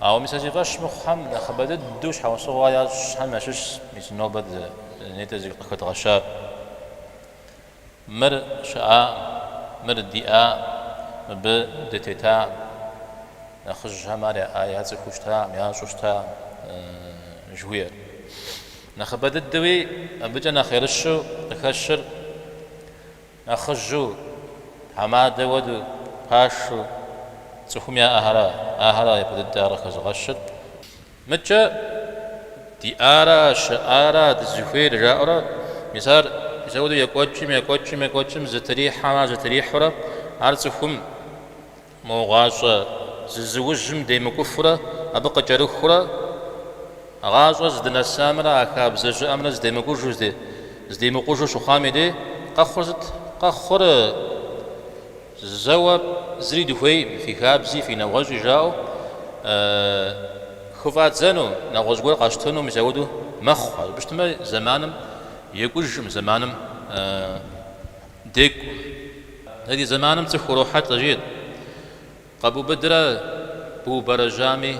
Ауэ мис а зи фӏэщ мыхъухэм нэхъыбэ дыдэу щхьэусыгъуэ ящӏхэм ящыщщ мис нобэ нетӏэ къыхэдгъэщар. Мыр щыӏакъым, мыр диӏакъым, мыбы дытетакъым. Нэхъыжьхэм ар яцӏыхуу щытакъым, ящӏэу щытакъым жыхуиӏэр. Нэхъыбэ дыдэуи абыкӏэ нэхъ ерыщу къыхэщыр Нэхъыжьу, тхьэмадэ хуэдэу, пашэу цӏыхум яӏэхэра, ахэра япэ дыдэ ар къыхэзыгъэщыр. Мыкӏэ диӏара, щыӏара дызыхуейр жаӏэурэ, мис ар мис апхуэдэу екӏуэкӏым, екӏуэкӏым, екӏуэкӏым, зэтрихьэм, ар зэтрихьэурэ, ар цӏыхум Мо гъащӏэ зызыужьым демыкӏуфурэ, абы къыкӏэрыхурэ, гъащӏэр здынэсамрэ а хабзэ щыӏэмрэ зыдемыкӏужу, зыдемыкъужу щыхъуам и дей къэхъур сыт? Къэхъур зэуэ зыри дыхуейкъым, фи хабзи, фи нэгъуэщӏи жаӏэу хыфӏадзэну, нэгъуэщӏ гуэр къащтэну мис апхуэдэу мэхъу. Абы щытмэ, зэманым екӏужкъым, зэманым декӏукъым. Дэ ди зэманым цӏыху урохьэлӏэ, жиӏэт. Къэбубыдрэ быубэрэжьами,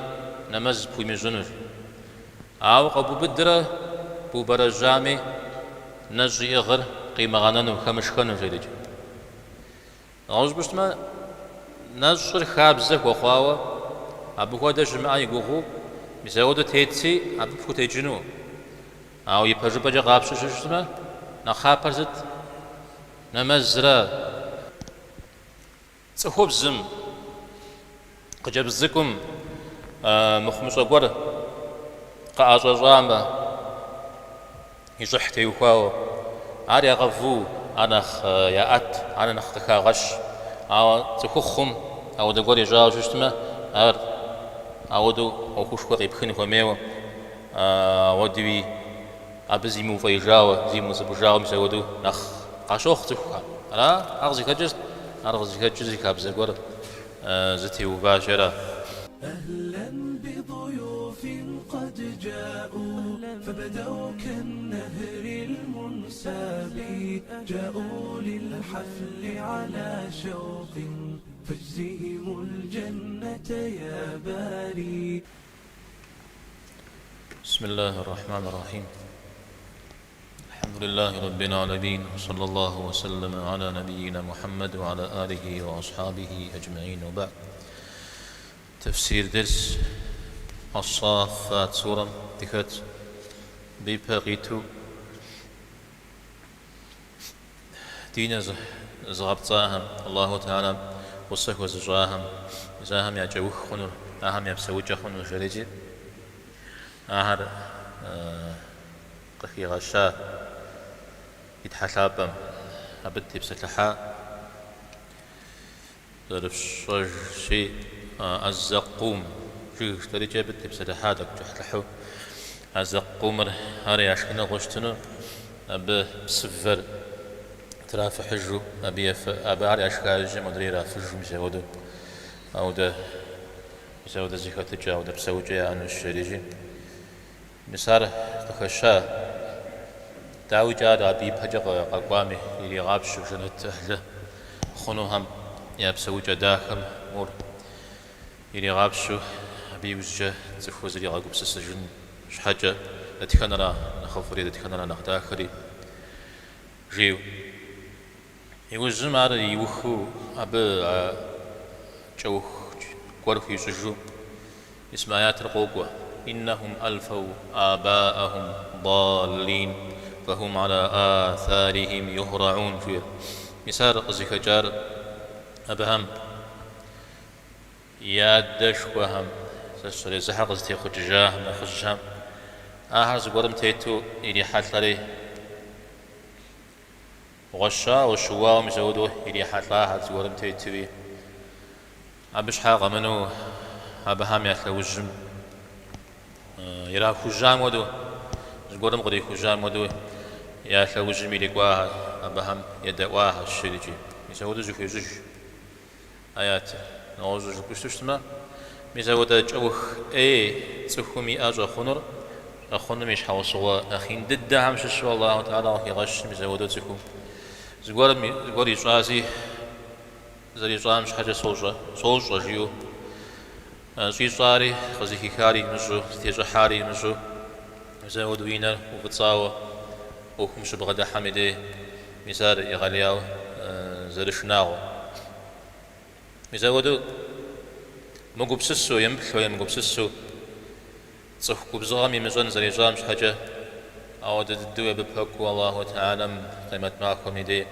нэмэз пхуимыщӏынущ. Ауэ къэбубыдрэ быубэрэжьами, нэщӏ иӏыгъыр къимыгъэнэну, хэмышхэну, жеӏэрикӏ. Нэгъуэщӏу щытмэ, нэщӏыр хабзэ хуэхъуауэ, абы хуэдэ щымыӏэ и гугъэу, мис апхуэдэу тетси, абы пхутекӏыну. Ауэ ипэжыпӏэкӏэ къапщтэу щытмэ, нэхъапэр сыт? Нэмэзра? Цӏыхубзым, хъыджэбз цӏыкӏум мыхъумыщӏэ гуэр къыӏэщӏэщӏамэ, и щӏыхь теухуауэ, ар ягъэву, ар нэхъ яӏэт, ар нэхъ къыхагъэщ. Ауэ цӏыхухъум ауэдэ гуэр ищӏауэ щытмэ, ар ауэдэу ӏуэхушхуэ къипхын хуэмейуэ, Ауэдэуи абы зимыуфӏеижауэ, зимыуцӏыпӏыжауэ мис ауэдэу нэхъ къащохъу цӏыхухэм. Ара? Ар къызыхэкӏыр сыт? Ар къызыхэкӏыр зы хабзэ гуэр зэтеуващи ара? أهلا بضيوف قد جاءوا فبدوا كالنهر المنساب جاءوا للحفل على شوق فاجزهم الجنة يا باري. بسم الله الرحمن الرحيم الحمد لله رب العالمين وصلى الله وسلم على نبينا محمد وعلى آله وأصحابه أجمعين وبعد تفسير درس الصافات сурэм дыхэт абы ипэ къиту Диныр зыгъэпцӏахэм, Аллаху Тэхьэлам гъусэ хуэзыщӏахэм, мис ахэм я кӏэух хъунур, ахэм я псэукӏэ хъунур жерикӏи, ахэр къыхигъэща и Тхьэ лъапӏэм абы дытепсэлъыхьа. Зэрыфщӏэжщи, ӏэззэкъум жыг жытӏэрикӏи абы дытепсэлъыхьа тӏэкӏу кӏыхьлӏыхьу. ӏэззэкъумыр ар я шхыныгъуэу щытыну, абы псывэр трафыхьыжу, абы ефэ, абы ар яшха иужькӏэ модрей ирафыжу, мис ауэдэу, ауэдэ, мис ауэдэ зэхэтыкӏэ, ауэдэ псэукӏэ яӏэнущ жерикӏи. Мис ар къыхэща, дауикӏ ар абы ипэкӏэ къэкӏуами иригъапщэу жэнэт ӏыхьлы хъунухэм я псэукӏэ дахэм мор иригъапщэу абы иужькӏэ цӏыхур зригъэгупсысыжын щхьэкӏэ дэтхэнэра нэхъыфӏри, дэтхэнэра нэхъ дахэри жиӏэу. Иужьым ар иухыу абы кӏэух гуэр хуищӏыжу мис мы аятыр къокӏуэ, Иннэхум ӏэлфэу абаӏэхум даллин, фэхум аля атарихим юхрагӏун, жиӏэр. Мис ар къызыхэкӏар абыхэм я адэшхуэхэм, сэ сщӏэрэ езыхэр къызытехъукӏыжахэм, нэхъыжьхэм, ахэр зыгуэрым тету ирихьэлӏэри, Гъуэщауэ, щыуауэ мис ауэдэу ирихьэлӏахэр зыгуэрым тетуи, абы щхьа къэмынэу абыхэм я лъэужьым ирахужьам хуэдэу, зыгуэрым кърихужьам хуэдэу я лъэужьым ирикӏуахэр, абыхэм едэӏуахэщ жерикӏи. Мис ауэдэу зыхуещӏыж аятыр. Нэгъуэщӏу жыпӏэу щытмэ, мис ауэдэ кӏэух ӏей цӏыхум иӏэ щӏэхъунур, щӏэхъуным и щхьэусыгъуэ нэхъ ин дыдэхэм щыщу Аллаху Тэхьэла къыхигъэщым мис ауэдэу цӏыхум зыгуэрым зыгуэр ищӏази, зэрищӏам щхьэкӏэ сощӏэ, сощӏэ жиӏэу. Щӏищӏари, къызыхихари имыщӏэу, зытещӏыхьари имыщӏэу, мис апхуэдэу и нэр уфӏыцӏауэ ӏуэхум щыбгъэдыхьэм и дей, мис ар егъэлеяуэ зэрышынагъуэр. Мис апхуэдэу мыгупсысэу, емыплъу, емыгупсысу, цӏыху губзыгъэм имыщӏэн зэрищӏам щхьэкӏэ, ауэдэ дыдэу абы пэкӏуэу Аллаху Тэхьэлам Къемэт махуэм и дей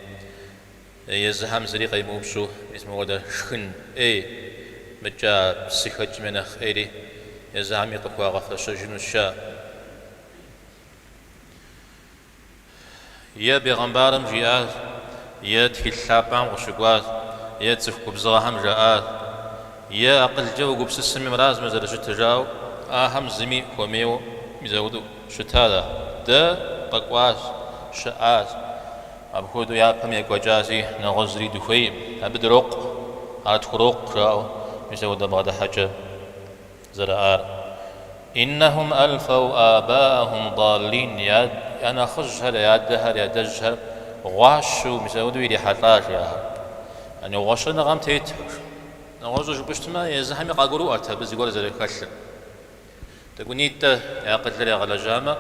езыхэм зыри къемыупщӏу, мис мыуэдэ шхын ӏей, мыкӏэ а псыхэкӏым я нэхъ ӏейри езыхэми къыхуагъэфэщэжынущ жаӏэ. Е бегъымбарым жиӏащ, е тхылъ лъапӏэм къыщыкӏуащ, е цӏыху губзыгъэхэм жаӏащ, е акъылкӏэ угупсысэми мыращ мы зэрыщытыр жаӏэу, ахэм зыми хуэмейуэ мис апхуэдэу щытащ. Дэ къэкӏуащ, щыӏащ, апхуэдэу япэм екӏуэкӏащи, нэгъуэщӏ зыри дыхуейкъым, абы дырокъу, ар тхурокъу жаӏэу мис апхуэдэ бгъэдыхьэкӏэ зэраӏар. Иннэхум алфэу абаӏэхум даллин, я нэхъыжьхэр, я адэхэр, я адэжьхэр гъуащэу, мис апхуэдэу ирихьэлӏа, жи ахэр. Яни гъуэщэныгъэм тетхэщ. Нэгъуэщӏу жыпӏэу щытмэ, езыхэми къагурыӏуэрт абы зыгуэр зэрыхэлъыр. Тӏэкӏунитӏэ я акъылыр ягъэлэжьамэ,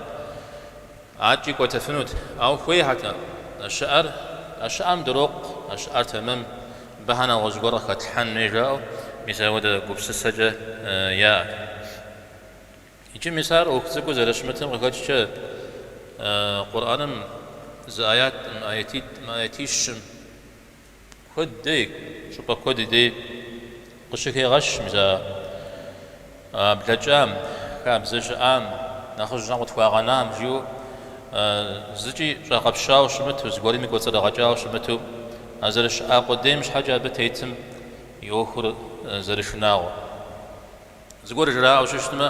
адэкӏи кӏуэтэфынут, ауэ хуейхэтэкъым. А щыӏэр, а щыӏэм дырокъу, а щыӏэр тэмэм, мыбыхьэ нэгъуэщӏ гуэр къыхэтлъхьэн хуей жаӏэу, мис апхуэдэ гупсысэкӏэ яӏэт. Иджы мис ар ӏуэху цӏыкӏуу зэрыщымытым къыхэкӏкӏэ, Къурӏэным зы аяткъым, аятитӏым, аятищым, Куэд дей, щӏыпӏэ куэд и дей къыщыхегъэщ мис а блэкӏам, хабзэ щыӏам, нэхъыжьхэм къытхуагъэнам жиӏэу зыкӏи щӏэгъэпщауэ щымыту, зыгуэрми кӏуэцӏрыгъэкӏауэ щымыту, а зэрыщыӏа къудейм щхьэкӏэ абы тетым и ӏуэхур зэрышынагъуэр. Зыгуэр жраӏэу щытмэ,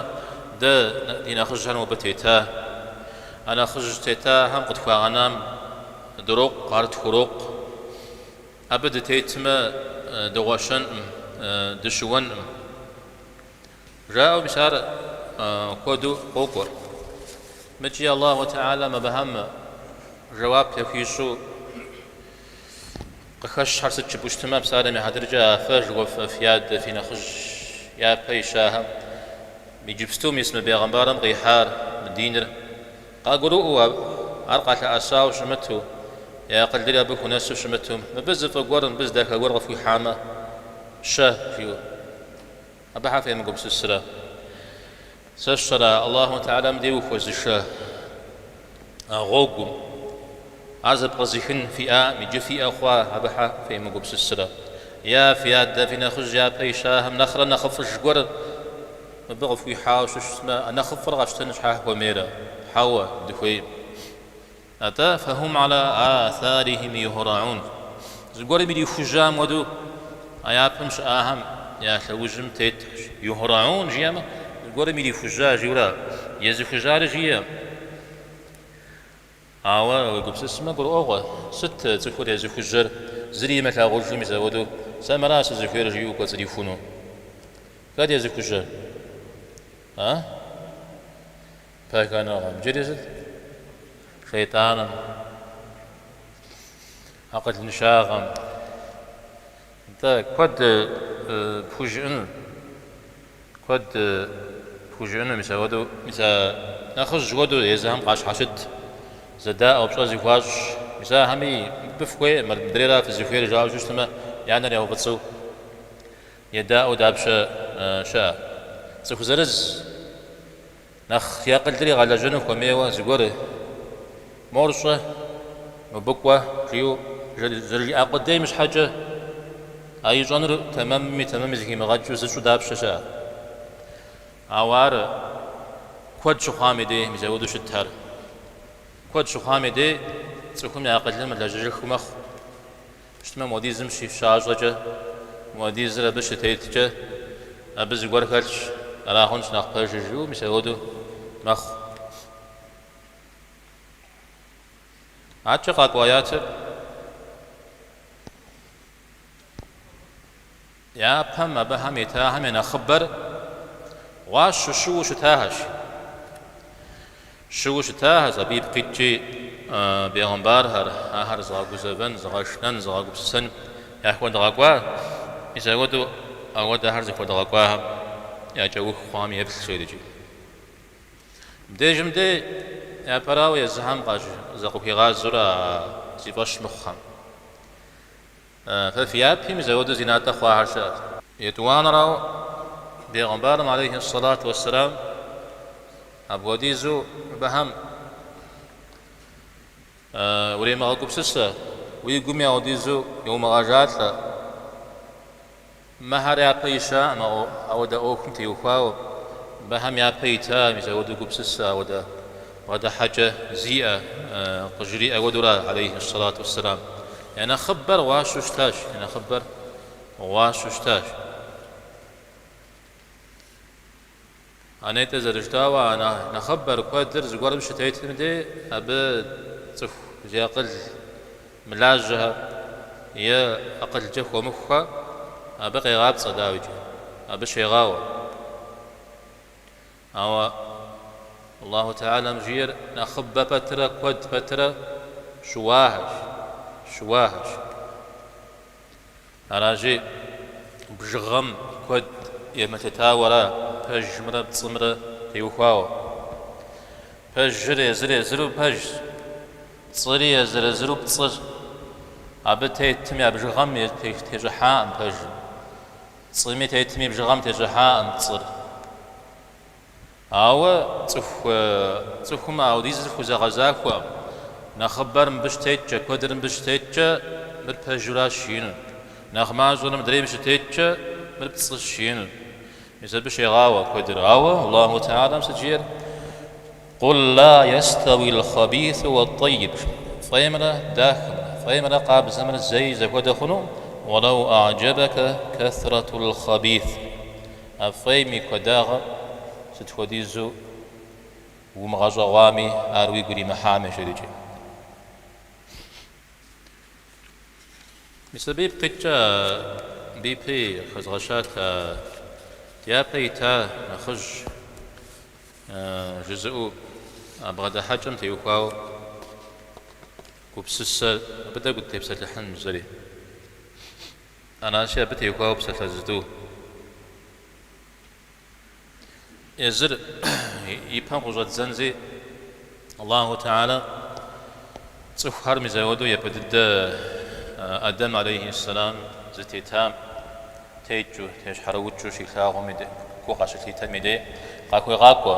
дэ ди нэхъыжьхэр мобы тета, а нэхъыжь тетахэм къытхуагъэнам дырокъу, ар тхурокъу. Абы дытетмэ, дыгъуэщэнкъым, дыщыуэнкъым. Жаӏэу мис ар куэду къокӏуэр. Мыкӏи Аллаху Тэхьэлам абыхэм жэуап яхуищӏу Къыхэщхьэр сыт жыпӏэу щытмэ, псалъэм и хьэтыркӏэ, а фэ жыхуэфӏэ фи адэ, фи нэхъыжь япэ ищахэм, иджыпсту мис мы бегъымбарым къихьар, мы диныр, къагурыӏуэу, ар къалъэӏэсауэ щымыту, я акъылри абы хунэсу щымыту, мыбы зы фӏы гуэр, мыбы зы дахэ гуэр къыфхуихьамэ, щэ, жиӏэу. Абы хьэ фемыгупсысрэ? Сэ сщӏэрэ Аллаху Тэхьэлам дей ухуэзышэ а гъуэгум, ар зэпкъызыхын фиӏам, иджы фиӏэ хъуа, абы хьэ фемыгупсысрэ? Е фи адэ, фи нэхъыжь япэ ищахэм нэхърэ нэхъыфӏыж гуэр мыбы къыфхуихьауэ щыщытмэ, а нэхъыфӏыр къэфщтэн щхьэ хуэмейрэ? Хьэуэ, дыхуейкъым. Атӏэ, фэхум аля атарихим юхьурагьун, зыгуэрым ирихужьам хуэдэу а япэм щыӏахэм я лъэужьым тетщ. Юхьурагьун жиӏэмэ, зыгуэрым ирихужьа жиӏэура, езыхужьари жиӏэкъым. Ауэ уегупсысмэ, гурыӏуэгъуэ, сыт цӏыхур езыхужьэр, зыри имылъагъужу мис апхуэдэу, сэ мыра сызыхуейр жиӏэу кӏуэцӏрихуну? Хэт езыхужьэр? А? Пагэныгъэм. Иджыри сыт? Шейтӏаным, акъылыншагъэм. Нтӏэ, куэд пхужыӏэну, куэд пхужыӏэну, мис апхуэдэу, мис а нэхъыжь хуэдэу езыхэм къащхьэщыт, зэдаӏуэ, пщӏэ зыхуащӏ, мис ахэми мыбы фыхуейкъым, мыдрейра фызыхуейр жаӏэу щытмэ, я нэр яуфӏыцӏу едаӏуэу дапщэ щыӏэ. Цӏыху зырыз. Нэхъ и акъылыр игъэлэжьэну хуэмейуэ зыгуэр мор щӏэ, мыбы кӏуэ жиӏэу зэрыжиӏа къудейм щхьэкӏэ а ищӏэнур тэмэмми тэмэмми зэхимыгъэкӏыу зыщӏу дапщэ щыӏэ. Ауэ ар куэд щыхъуам и дей, мис апхуэдэу щытхэр. Куэд щыхъуам и дей цӏыхум я акъылыр мылэжьэжыххэу мэхъу. Щытмэ, муэдизым щащӏэкӏэ, муэдизыр абы щытеткӏэ, абы зыгуэр хэлъщ, ара хъунщ нэхъ пэжыр, жиӏэу мис апхуэдэу мэхъу. Адэкӏэ къакӏуэ аятыр япэм абыхэм итахэм я нэхъыбэр гъуащэу щыуэу щытахэщ. Щыуэу щытахэщ, абы ипкъ иткӏи бегъымбархэр, ахэр зыгъэгузэвэн, зыгъэшынэн, зыгъэгупсысэн яхуэдгъэкӏуа, мис апхуэдэу апхуэдэхэр зыхуэдгъэкӏуахэм. я кӏэух хъуам еплъ, жери икӏи. Мыбдежым дей япэрауэ езыхэм закъыхуигъазэурэ а зи фӏэщ мыхъухэм. Фэ фи япи мис ауэдэу зи натӏэ хъуахэр щыӏэщ. Етӏуанэрауэ, бегъымбарым алейхи сэлату уэсселам апхуэдизу мыбыхэм уремыгъэгупсысэ, уи гуми апхуэдизу йумыгъэжалӏэ. Мыхэр япэ ищаӏым ауэдэ ӏуэхум теухуауэ, мыбыхэм япэ ита мис ауэдэу гупсысэ, ауэдэ бгъэдыхьэкӏэ зиӏэ къыжриӏэ хуэдэура, алейхи сэлату уэсселам. Я нэхъыбэр гъуащэу щытащ, я нэхъыбэр гъуащэу щытащ. А нетӏэ зэрыжытӏауэ, а нэхъыбэр, куэдыр зыгуэрым щытетым дей, абы цӏыху зи акъыл мылажьэхэр е акъылкӏэ хуэмыхухэр абы къегъапцӏэ, дауикӏи, абы щегъауэ. Ауэ Аллаху Тэхьэлам жиӏэр нэхъыбэ пэтрэ куэд пэтрэ щыуахэщ, щыуахэщ. Аращи, бжыгъэм куэд емылъытауэ ара пэжымрэ пцӏымрэ теухуауэ. Пэжыр езыр-езыру пэжщ, пцӏыри езыр-езыру пцӏыщ. Абы тетым я бжыгъэм тещӏыхьакъым пэжыр, пцӏыми тетым и бжыгъэм тещӏыхьакъым пцӏыр. Ауэ цӏыху цӏыхум ауэдизыр хузэгъэзахуэкъым. Нэхъыбэр мыбы щытеткӏэ, куэдыр мыбы щытеткӏэ, мыр пэжуращ жиӏэну. Нэхъ мащӏэр мыдрейм щытеткӏэ, мыр пцӏыщ жиӏэну. Мис абы щегъауэ куэдыр. Ауэ Аллаху Тэхьэлам сыт жиӏэр? Къул ла ястэуил хъэбису уэт-тӏэйиб. Фӏеймрэ дахэмрэ, фӏеймрэ къабзэмрэ зэи зэхуэдэ хъунукъым. Уэлэу а'джэбэкэ кэсрэтул хъэбис. А фӏейм и куэдагъэр сыт хуэдизу умыгъэщӏэгъуами, ар уигу иримыхьами, жерикӏи. Мис абы ипкъ иткӏэ абы ипи хэзгъэщат а дяпэ ита нэхъыжь жызыӏэу а бгъэдыхьэкӏэм теухуауэ гупсысэ абы тӏэкӏу дытепсэлъыхьын жысӏэри. Аращи, абы теухуауэ псалъэ зытӏу. Езыр и пэм къыщӏэддзэнзи, Аллаху Тэхьэлэ цӏыхухэр мис ауэдэу япэ дыдэ Адэм алейхи сэлам зытетам текӏыу, тещхьэрыукӏыу щилъагъум и де, гу къащылъитэм и дей къахуегъакӏуэ,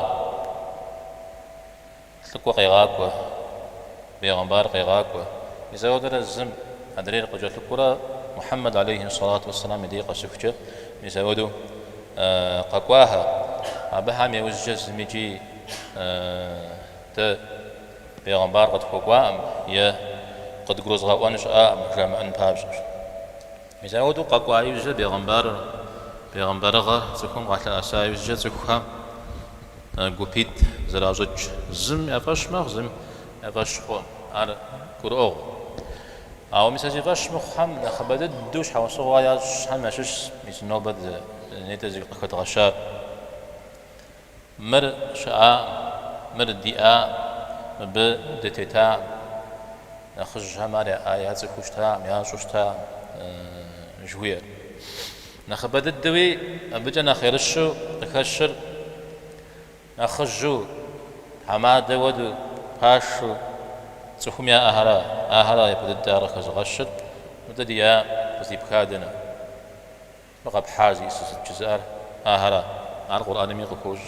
Лӏыкӏуэ къегъакӏуэ, бегъымбар къегъакӏуэ. Мис ауэдэрэ зым адрейр къыкӏэлъыкӏуэрэ Мухьэммэд алейхи сэлату уэсселам и дей къэсыхукӏэ мис ауэдэу къэкӏуахэ. Абыхэм иужькӏэ зымикӏи дэ бегъымбар къытхуэкӏуаӏым е къыдгурызгъэӏуэн щыӏаӏым жамыӏэн папщӏэщ. Мис ауэдэу къэкӏуа иужькӏэ бегъымбарыр, бегъымбарыгъэр цӏыхум къалъэӏэса иужькӏэ цӏыхухэм гупитӏ зэращӏыкӏ. Зым я фӏэщ мэхъу, зым я фӏэщ хъукъым. Ар гурыӏуэгъуэ. Ауэ мис а зи фӏэщ мыхъухэм нэхъыбэ дыдэу щхьэусыгъуэ ящӏхэм ящыщщ мис нобэ нетӏэ зи къыхэдгъэщар. Мыр щыӏаӏым, мыр диӏаӏым, мыбы дытетаӏым. Нэхъыжьхэм ар яцӏыхуу щытаӏым, ящӏэу щытаӏым жыхуиӏэр. Нэхъыбэ дыдэуи абыкӏэ нэхъ ерыщу къыхэщыр нэхъыжьу, тхьэмадэ хуэдэу, пашэу цӏыхум яӏэхэра, ахэра япэ дыдэ ар къыхэзыгъэщыр, мыр дэ диӏаӏым, къыздипхар дэнэ? Мы къэпхьар зиӏысыр сыт жызыӏэр ахэра? Ар Къурӏэнми къыхощ.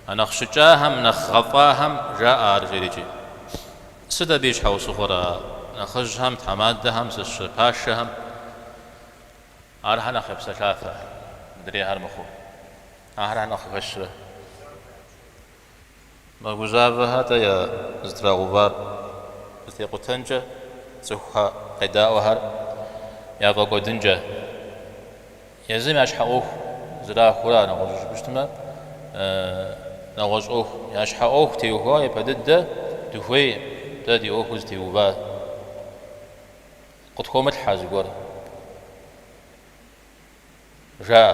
А нэхъ щыкӏахэм, нэхъ гъэфӏахэм жаӏэ ар жерикӏи. Сыт абы и щхьэусыгъуэр а нэхъыжьхэм, тхьэмадэхэм, зыщы пашэхэм? Архэр нэхъ я псэлъафэ, мыдрейхэр мыхъуу. Ахэр нэхъ къыхэщрэ? Мэгузавэхэ-тӏэ я зытрагъэувар зэтекъутэнкӏэ, цӏыхухэр къедаӏуэхэр яфӏэкӏуэдынкӏэ. Езым я щхьэ ӏуэху зэрахуэра нэгъуэщӏу жыпӏэу щытмэ, нэгъуэщӏ ӏуэху. Я щхьэ ӏуэху теухуауэ япэ дыдэ дыхуейкъым дэ ди ӏуэхур зытеува. Къытхуомылъхьэ зыгуэр. Жаӏэ.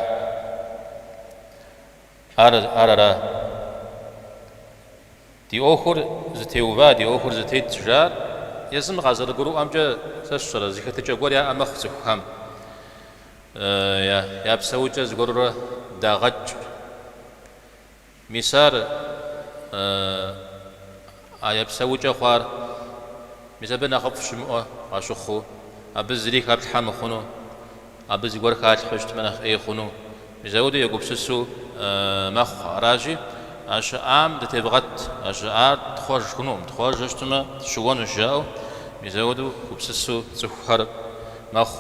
Ар ар ара? Ди ӏуэхур зытеува, ди ӏуэхур зытет жаӏэр езым къазэрыгурыӏуэмкӏэ, сэ сщӏэрэ, зэхэтыкӏэ гуэр яӏэ мэхъу цӏыхухэм. Я псэукӏэ зыгуэрурэ дагъэкӏ. Мис ар а я псэукӏэ хъуар, мис абы нэхъыфӏ щымыӏуэ къащыхъуу, абы зыри хэплъхьэ мыхъуну, абы зыгуэр халъхьэу щытмэ нэхъ ӏей хъуну, мис ауэдэу егупсысу мэхъу. Аращи, а щыӏам дытевгъэт, а щыӏар тхъуэж хъунукъым, тхъуэжу щытмэ, тщыуэнущ жаӏэу, мис ауэдэу гупсысу цӏыхухэр мэхъу.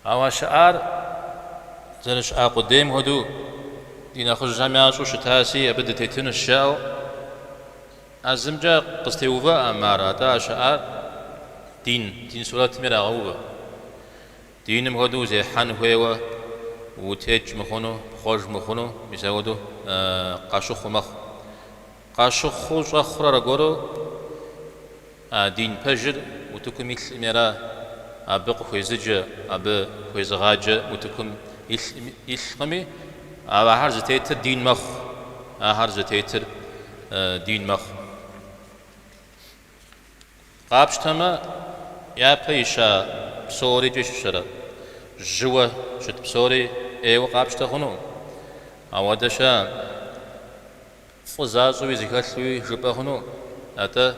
Ауэ а щыӏар зэрыщыӏа къудейм хуэдэу ди нэхъыжьхэм ящӏэу щытаси, абы дытетынущ жаӏэу а зымкӏэ къызэтеувыӏэкъым ар, атӏэ а щыӏар дин, дин сурэтым ирагъэувэ. Диным хуэдэу узехьэн хуейуэ утекӏ мыхъуну, пхъуэж мыхъуну, мис апхуэдэу къащыхъуу мэхъу. Къащыхъуу щӏэхъур аргуэру а дин пэжыр утыкум илъми ара, абы къыхуезыджэ, абы хуезыгъаджэ утыкум илъкъыми, ахэр зытетыр дин мэхъу, ахэр зытетыр дин мэхъу. Къапщтэмэ, япэ ища псорикӏи щыщэрэ, жьыуэ щыт псори ӏейуэ къапщтэ хъунукъым. Ауэдэ щыӏэ. Фӏы защӏэуи зыхэлъуи жыпӏэ хъуну, атӏэ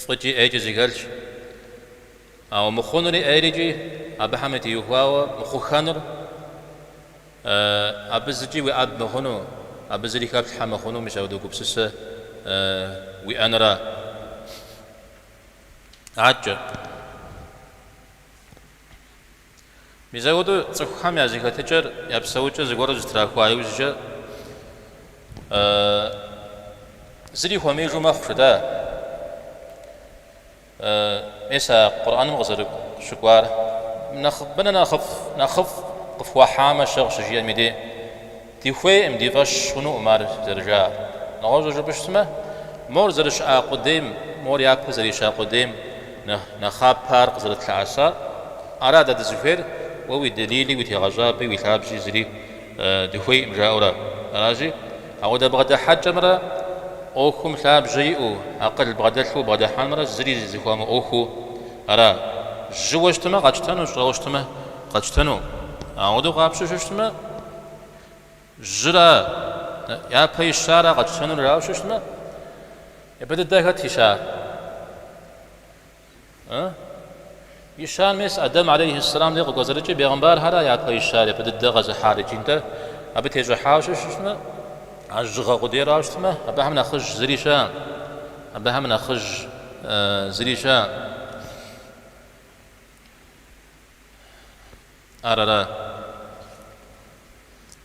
фӏыкӏи ӏейкӏи зыхэлъщ. Ауэ мыхъунури ӏейрикӏи абыхэм ятеухуауэ мыхъухэнур абы зыкӏи уеӏэб мыхъуну, абы зыри хэплъхьэ мыхъуну мис апхуэдэ гупсысэ уиӏэнура. Адэкӏэ. Мис апхуэдэу цӏыхухэм я зэхэтыкӏэр, я псэукӏэр зыгуэру зэтрахуа иужькӏэ зыри хуэмеижу мэхъу жытӏа. Мис а Къурӏэным къызэрыщыкӏуар нэхъыбэ нэхъыфӏ, нэхъыфӏ къыфхуахьамэ щэ къыщыжиӏэм и дей, дыхуейкъым, ди фӏэщ хъунукъым ар зэрыжаӏэр. Нэгъуэщӏу жыпӏэу щытмэ, мор зэрыщыӏа къудейм, мор япэ зэрища къудейм нэхъапэ ар къызэрытлъэӏэсар, ара дэ дызыхуейр, уэ уи дэлили, уи тегъэщӏапӏи, уи лъабжьи зыри дыхуейкъым жаӏэурэ. Аращи, ауэдэ бгъэдыхьэкӏэмрэ ӏуэхум лъабжьэ иӏэу, акъыл бгъэдэлъу бгъэдыхьэнымрэ зыри зыхуамыӏуэхуу ара. Жьыуэ щытмэ къэтщтэну, щӏэуэ щытмэ къэтщтэну. Ауэдэу къапщтэу щытмэ, жьыра, япэ ищара къэтщтэнур жаӏэу щытмэ, япэ дыдэ хэт ищар? Ищар мес Адэм алейхьэссэлам дей къыкӏуэцӏрыкӏи бегъымбархьэра япэ ищар, япэ дыдэ къэзыхьар икӏи нтӏэ абы тещӏыхьауэ щытмэ, а жьыгъэ къудейрауэ щытмэ, абыхэм нэхъыжь зыри щыӏэкъым. Абыхэм нэхъыжь зыри щыӏэкъым. Ар ара?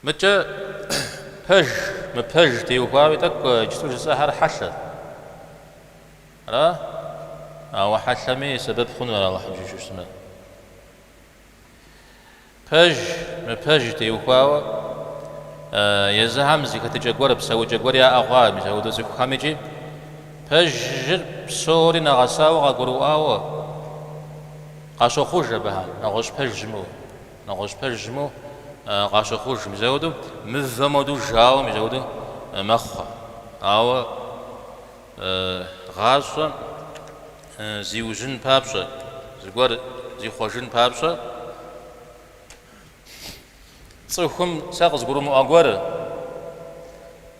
Мыкӏэ пэж, мыпэж теухуауи тӏэкӏу иджыпсту жысӏэхэр хьэлъэ. Ара? Ауэ хьэлъэми сэбэп хъуну ара Алыхьым жиӏэу щытмэ. Пэж, мыпэж теухуауэ езыхэм зэхэтыкӏэ гуэр, псэукӏэ гуэр яӏэ хъуа, мис апхуэдэу цӏыхухэм икӏи пэжыр псори нэгъэсауэ къагурыӏуауэ къащохъуж абыхэм, нэгъуэщӏ пэж щымыӏэу, нэгъуэщӏ пэж щымыӏэу къащохъуж. Мис апхуэдэу мывэм хуэдэу жауэ мис апхуэдэу мэхъу. Ауэ гъащӏэм зиужьын папщӏэ, зыгуэр зихъуэжын папщӏэ, цӏыхум сэ къызгурымыӏуэ гуэр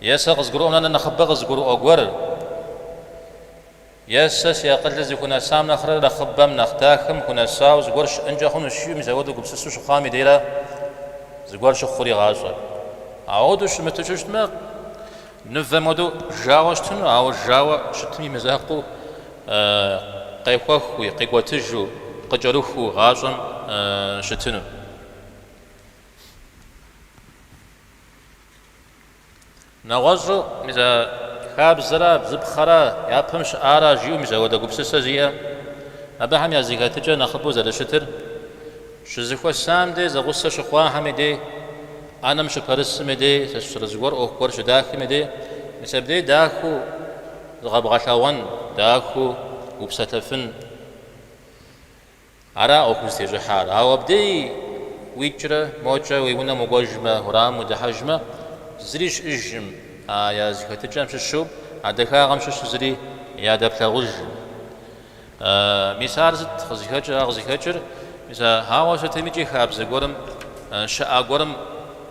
е сэ къызгурыӏуэм нэхърэ нэхъыбэ къызгурыӏуэ гуэр, е сэ си акъылыр зыхунэсам нэхърэ нэхъыбэм, нэхъ дахэм хунэсауэ зыгуэр щыӏэнкӏэ хъунущ, жиӏэу мис апхуэдэу гупсысэу щыхъуам и дейра зыгуэр щыхъур и гъащӏэр. Ауэдэу щымыту щытмэ, Мывэм хуэдэу жауэ щытыну, ауэ жауэ щытым и мызакъуэу къехуэхыу, къикӏуэтыжу, къыкӏэрыхуу гъащӏэм щытыну. Нэгъуэщӏу, мис а хабзэра, бзыпхъэра, япэм щыӏара жиӏэу мис апхуэдэ гупсысэ зиӏэ, абыхэм я зэхэтыкӏэр нэхъыбэу зэрыщытыр, Щызэхуэсам дей, зэгъусэ щыхъуахэм и дей, ӏэнэм щыпэрысым и дей, сэ сщӏэрэ зыгуэр ӏуэху гуэр щыдахым и дей, мис абдей дахэу зыкъэбгъэлъэгъуэн, дахэу упсэлъэфын, ара ӏуэхур зытещӏыхьар. Ауэ абдей уикӏрэ мокӏэ уи унэм укӏуэжмэ, уэрамым удыхьэжмэ, зыри щыӏэжкъым, а я зэхэтыкӏэм щыщу, а дахагъэм щыщу зыри ядэплъагъужкъым. Мис ар сыт къызыхэкӏыр? Ар къызыхэкӏыр, мис а ауэ сытымикӏи хабзэ гуэрым, щыӏа гуэрым.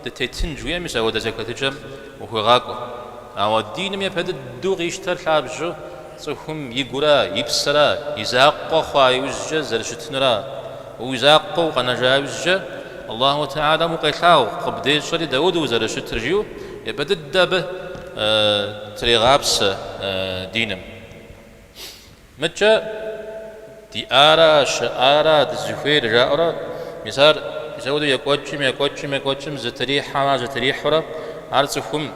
дытетын жыхуиӏэм мис ауэдэ зэхэтыкӏэм ухуегъакӏуэ. Ауэ диным япэ дыдэу къищтэр лъабжьэу цӏыхум и гура, и псэра, и закъуэ хъуа иужькӏэ зэрыщытынура. Уи закъуэу укъэнэжа иужькӏэ Аллаху Тэхьэлам укъелъагъу, къыбдещӏэри дауэдэу узэрыщытыр жиӏэу япэ дыдэ абы трегъапсэ диным. Мыдкӏэ диӏара, щыӏара дызыхуейр жаӏэурэ, мис ар мис ауэдэу екӏуэкӏым, екӏуэкӏым, екӏуэкӏым, зэтрихьэм, ар зэтрихьэурэ, ар цӏыхум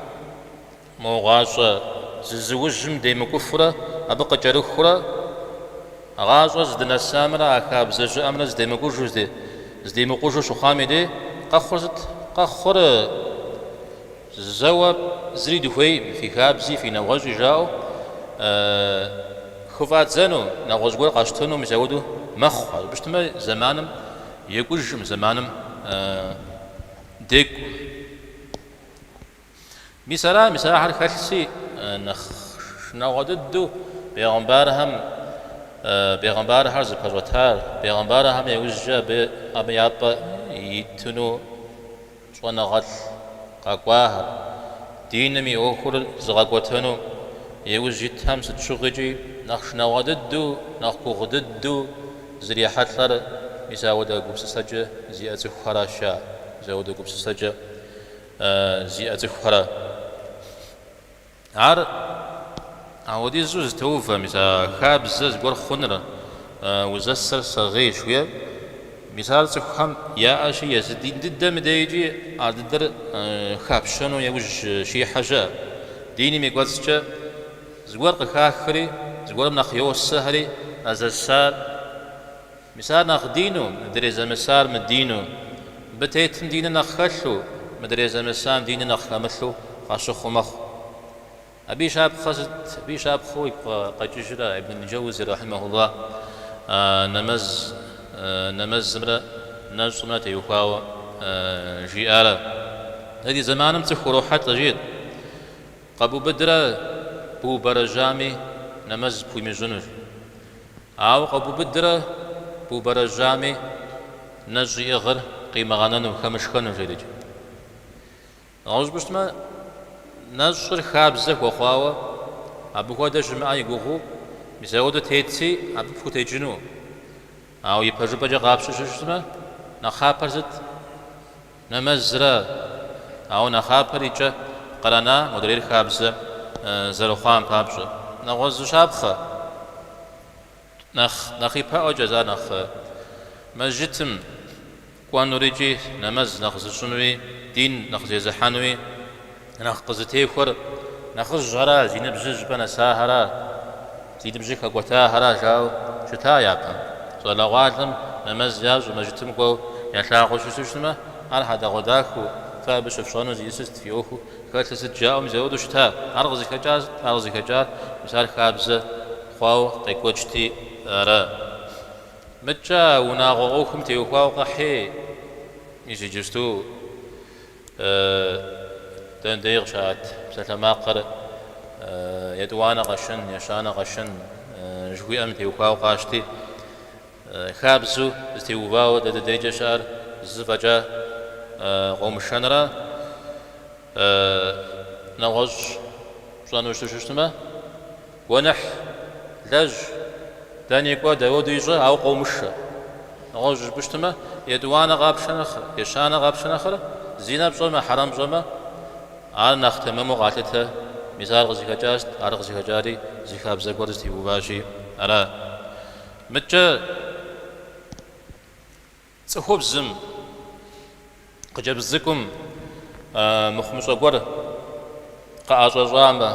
мо гъащӏэ зызыужьым демыкӏуфурэ, абы къыкӏэрыхурэ, гъащӏэр зыдынэсамрэ а хабзэ щыӏэмрэ зыдемыкӏужу, зыдемыкъужу щыхъуам и дей къэхъур сыт? Къэхъур Зэуэ зыри дыхуейкъым, фи хабзи, фи нэгъуэщӏи жаӏэу хыфӏадзэну, нэгъуэщӏ гуэр къащтэну мис ауэдэу мэхъу. Абы щытмэ, зэманым екӏужкъым, зэманым декӏукъым. Мис ара, мис ахэр хэлъси, нэхъ шынагъуэ дыдэу бегъымбархэм, бегъымбархэр зыпэщӏэтар, бегъымбархэм яужькӏэ абы, абы я пӏэ итыну щӏэныгъэлӏ къэкӏуахэр, диным и ӏуэхур зыгъэкӏуэтэну иужь итхэм сыт щыгъуикӏи нэхъ шынагъуэ дыдэу, нэхъ гугъу дыдэу зрихьэлӏэр мис ауэдэ гупсысэкӏэ зиӏэ цӏыхухэращ, мис ауэдэ гупсысэкӏэ зиӏэ цӏыхухэрэ. Ар ауэдизу зытеувэ, мис а хабзэ зыгуэр хъуныр, узэсэр сэгъей жыхуиӏэр, мис ар цӏыхухэм яӏэщи, езы дин дыдэм дежкӏи ар дыдэр хапщэну яужь щихьэ щыӏэ. Диным и кӏуэцӏкӏэ зыгуэр къыхахри, зыгуэрым нэхъ йосэхэри а зэсар, мис ар нэхъ дину, мыдрей зэмысар мыдину, мыбы тетым диныр нэхъ хэлъу, мыдрей зэмысам диныр нэхъ хэмылъу къащыхъуу мэхъу. Абы и щапхъэ сыт? Абы и щапхъэу игу къэкӏыжрэ Ибн Джэузи рахьимэхуллах нэмэз, нэмэзымрэ нэщӏымрэ теухуауэ жиӏарэ. Дэ ди зэманым цӏыху урохьэлӏэ, жиӏэт. Къэбубыдрэ быубэрэжьами нэмэз пхуимыщӏынущ. Ауэ къэбубыдрэ быубэрэжьами нэщӏ иӏыгъыр къимыгъэнэну, хэмышхэну, жерикӏ. Нэгъуэщӏу пщтымэ, нэщӏыр хабзэ хуэхъуауэ, абы хуэдэ щымыӏэ и гугъэу, мис ауэдэу тетси, абы пхутекӏыну. Ауэ ипэжыпӏэкӏэ къапщтэу щытмэ, нэхъапэр сыт? Нэмэзрэ, ауэ нэхъапэр икӏэ кърана модрейр хабзэ зэрыхъуам папщӏэ. Нэгъуэщӏ зы щапхъэ, нэхъ нэхъ ипэӏуэкӏэ ар нэхъ мэжджытым кӏуэнур икӏи нэмэз нэхъ зыщӏынуи, дин нэхъ зезыхьэнуи нэхъ къызытехуэр нэхъыжьхьэра, зи ныбжьыр щӏыпӏэ нэсахьэра, зи ныбжьыр хэкӏуэтахьэра жаӏэу щыта япэм. Щӏалэгъуалэм нэмэз ящӏу мэжджытым кӏуэу ялъагъуу щыту щытмэ, ар хьэдэгъуэдахэу, фэ абы щыфщӏэну зиӏысыр сыт, фи ӏуэхуу хэлъыр сыт жаӏэу мис ауэдэу щыта. Ар къызыхэкӏар сыт? Ар къызыхэкӏар мис ар хабзэ хъуауэ къекӏуэкӏти ара. Мыдкӏэ унагъуэ ӏуэхум теухуауэ къэхьи, мис иджыпсту Дэнэ дей къыщаӏэт псалъэмакъыр етӏуанэ къэшэн, ещанэ къэшэн жыхуиӏэм теухуауэ къащти, хабзэу зытеувауэ дэ дыдейкӏэ щыӏэр зы фӏэкӏа къомышэнрэ нэгъуэщӏ пщӏэну щыту щытмэ, Гуэныхь лэжь, дэни кӏуэ, дауэдэу ищӏэ, ауэ къомышэ. Нэгъуэщӏ жыпӏэу щытмэ, етӏуанэ къапшэ нэхърэ, ещанэ къапшэ нэхърэ, зинэ пщӏэмэ, хьэрэм пщӏэмэ, ар нэхъ тэмэму къалъытэ. Мис ар къызыхэкӏар сыт? Ар къызыхэкӏари зы хабзэ гуэр зытеуващи, ара. Мыдкӏэ Цӏыхубзым, хъыджэбз цӏыкӏум мыхъумыщӏэ гуэр къыӏэщӏэщӏамэ,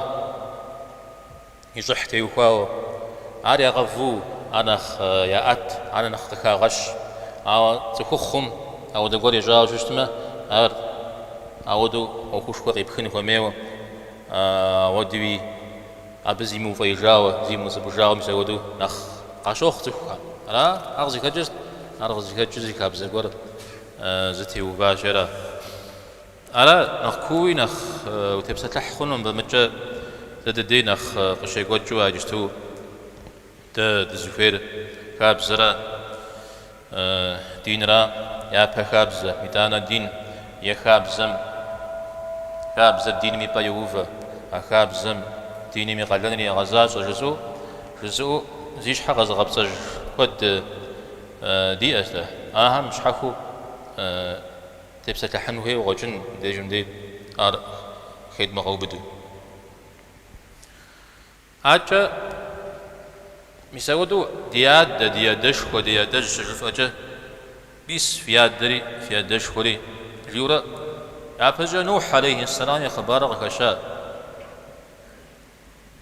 и щӏыхь теухуауэ, ар ягъэву, ар нэхъ яӏэт, ар нэхъ къыхагъэщ. Ауэ цӏыхухъум ауэдэ гуэр ищӏауэ щытмэ, ар ауэдэу ӏуэхушхуэ къипхын хуэмейуэ, ауэдэуи Абы зимыуфӏеижауэ, зимыуцӏыпӏыжауэ мис ауэдэу нэхъ къащохъу цӏыхухэм. Ара? Ар къызыхэкӏыр сыт? Ар къызыхэкӏыр зы хабзэ гуэр зытеуващи ара? Ара, нэхъ кууи нэхъ утепсэлъыхь хъуну мыбы мыдкӏэ дэ дыдей нэхъ къыщекӏуэкӏыу а иджысту дэ дызыхуейр хабзэра, динра, япэ хабзэ, итӏанэ дин. Е хабзэм, хабзэр диным и пӏэ йоувэ, а хабзэм диным и къалэныр егъэзащӏэ жызыӏэу, жызыӏэу зи щхьэ къэзыгъэпцӏэж куэд диӏэщ дэ. Ахэм щхьэхуэу тепсэлъыхьын хуейуэ къыщӏэкӏын мыбдежым дей ар хедмыгъэубыду. Акӏэ, мис ауэдэу ди адэ, ди адэшхуэ, ди адэжь щыжыфӏэкӏэ, мис фи адэри, фи адэшхуэри, жиӏэурэ япэщӏыкӏэ Нухь алейхи сэлам и хъыбарыр къыхэща.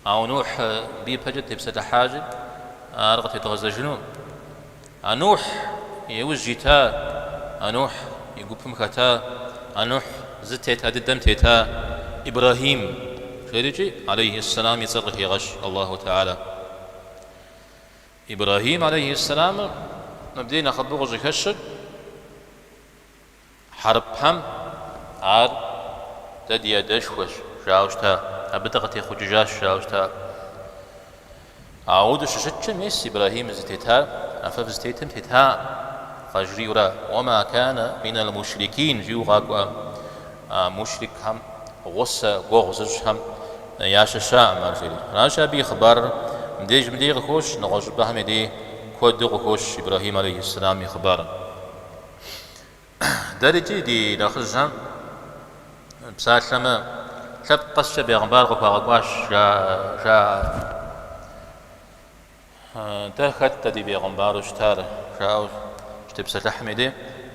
Ауэ Нухь абы ипэкӏэ тепсэлъыхьащи, ар къытедгъэзэжыну. А Нухь и ужь ита, а Нухь и гупым хэта, а Нухь зытета дыдэм тета Ибрэхьим жерикӏи, алейхи сэлам и цӏэр къыхегъэщ Аллаху Тэхьэлэ. Ибрэхьим алейхи сэламыр мыбдеж нэхъыбэу къыщӏыхэщыр Хьэрыпхэм ар дэ ди адэшхуэщ, жаӏэу щыта, абы дыкъытехъукӏыжащ, жаӏэу щыта. Ауэдэу щыщыткӏэ, мис Ибрэхьим зытетар, а фэ фызытетым тетаӏым, къажриӏэурэ, Уэ ма кана минал мушрикин, жиӏэу къакӏуэ а мушрикхэм, гъусэ гуэгъу зыщӏхэм ящыщаӏым ар, жери. Аращи, абы и хъыбарыр мыбдежым дей къыхощ, нэгъуэщӏыпӏэхэм я дей куэду къыхощ Ибрэхьим алейхьиссэлам и хъыбарыр. Дэрикӏи ди нэхъыжьхэм псалъэмэ, лъэпкъ къэскӏэ бегъымбар къыхуагъэкӏуащ, жаӏэ. Дэ хэт дэ ди бегъымбару щытар, жаӏэу щытепсэлъыхьым и дей,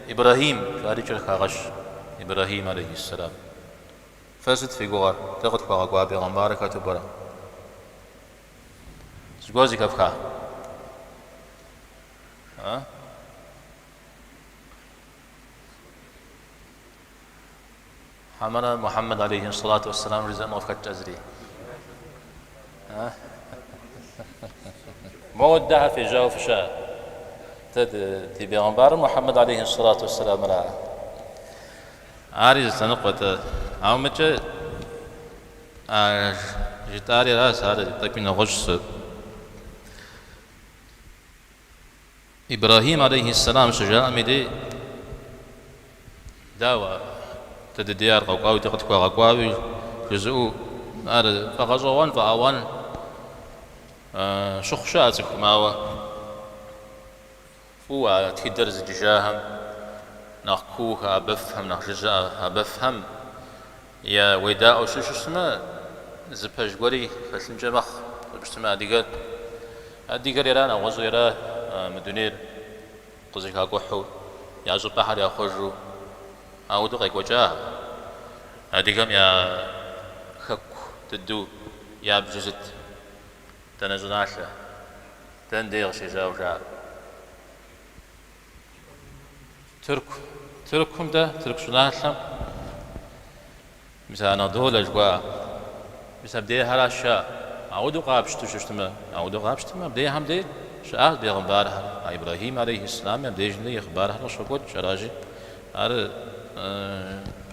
Ибрэхьим, жарикӏэ къыхагъэщ, Ибрэхьим алейхьиссэлам. Фэ сыт фи гугъэр, дэ къытхуагъэкӏуа бегъымбарыр хэту пӏэрэ? Зыгуэр зэхэфха? А? Хьэмэрэ Мухьэммэд алейхи сэлату уэсселам жызыӏэн къыфхэткӏэ зыри? Моуэдэхэр фежьауэ фыщыӏэ. Дэ ди бегъымбарыр Мухьэммэд алейхи сэлату уэсселамыра. Ари зы лъэныкъуэ-тӏэ. Ауэ мыкӏэ а жытӏари аращ, ар тӏэкӏуи нэгъуэщӏщ. Ибрэхьим алейхьиссэлам щыжаӏэм и дей, Дауэ, дэ дыдей ар къэкӏуауи, дэ къытхуагъэкӏуауи? жызыӏэу ар фӏэгъэщӏэгъуэн, фӏэауан щыхъу щыӏэ цӏыхум, ауэ фӏыуэ а тхыдэр зыджыжахэм, нэхъ куу хэӏэбэфхэм, нэхъ жыжьэ хэӏэбэфхэм я уедаӏуэу щыщытмэ, зы пэж гуэри хэлъынкӏэ мэхъу. Щытмэ, адыгэр, адыгэр ера, нэгъуэщӏыр ера мы дунейр къызэхакӏухьу, я щӏыпӏэхэр яхъуэжу, ауэдэу къекӏуэкӏа адыгэм я хэку дыдэу ябжыр сыт? Дэнэ щӏыналъэ? Дэнэ дей къыщежьауэ жаӏэ? Тырку. Тыркум дэ, Тырку щӏыналъэм, мис Анадолэ жыхуаӏэ, мис абдейхэращ щыӏэ. Ауэдэу къапщту щыщытмэ, ауэдэу къапщтмэ, абдейхэм дей щыӏащ бегъымбархэр. А Ибрэхьим алейхьиссэлами абдежым дей и хъыбархэр къыщокӏуэкӏ, аращи, ар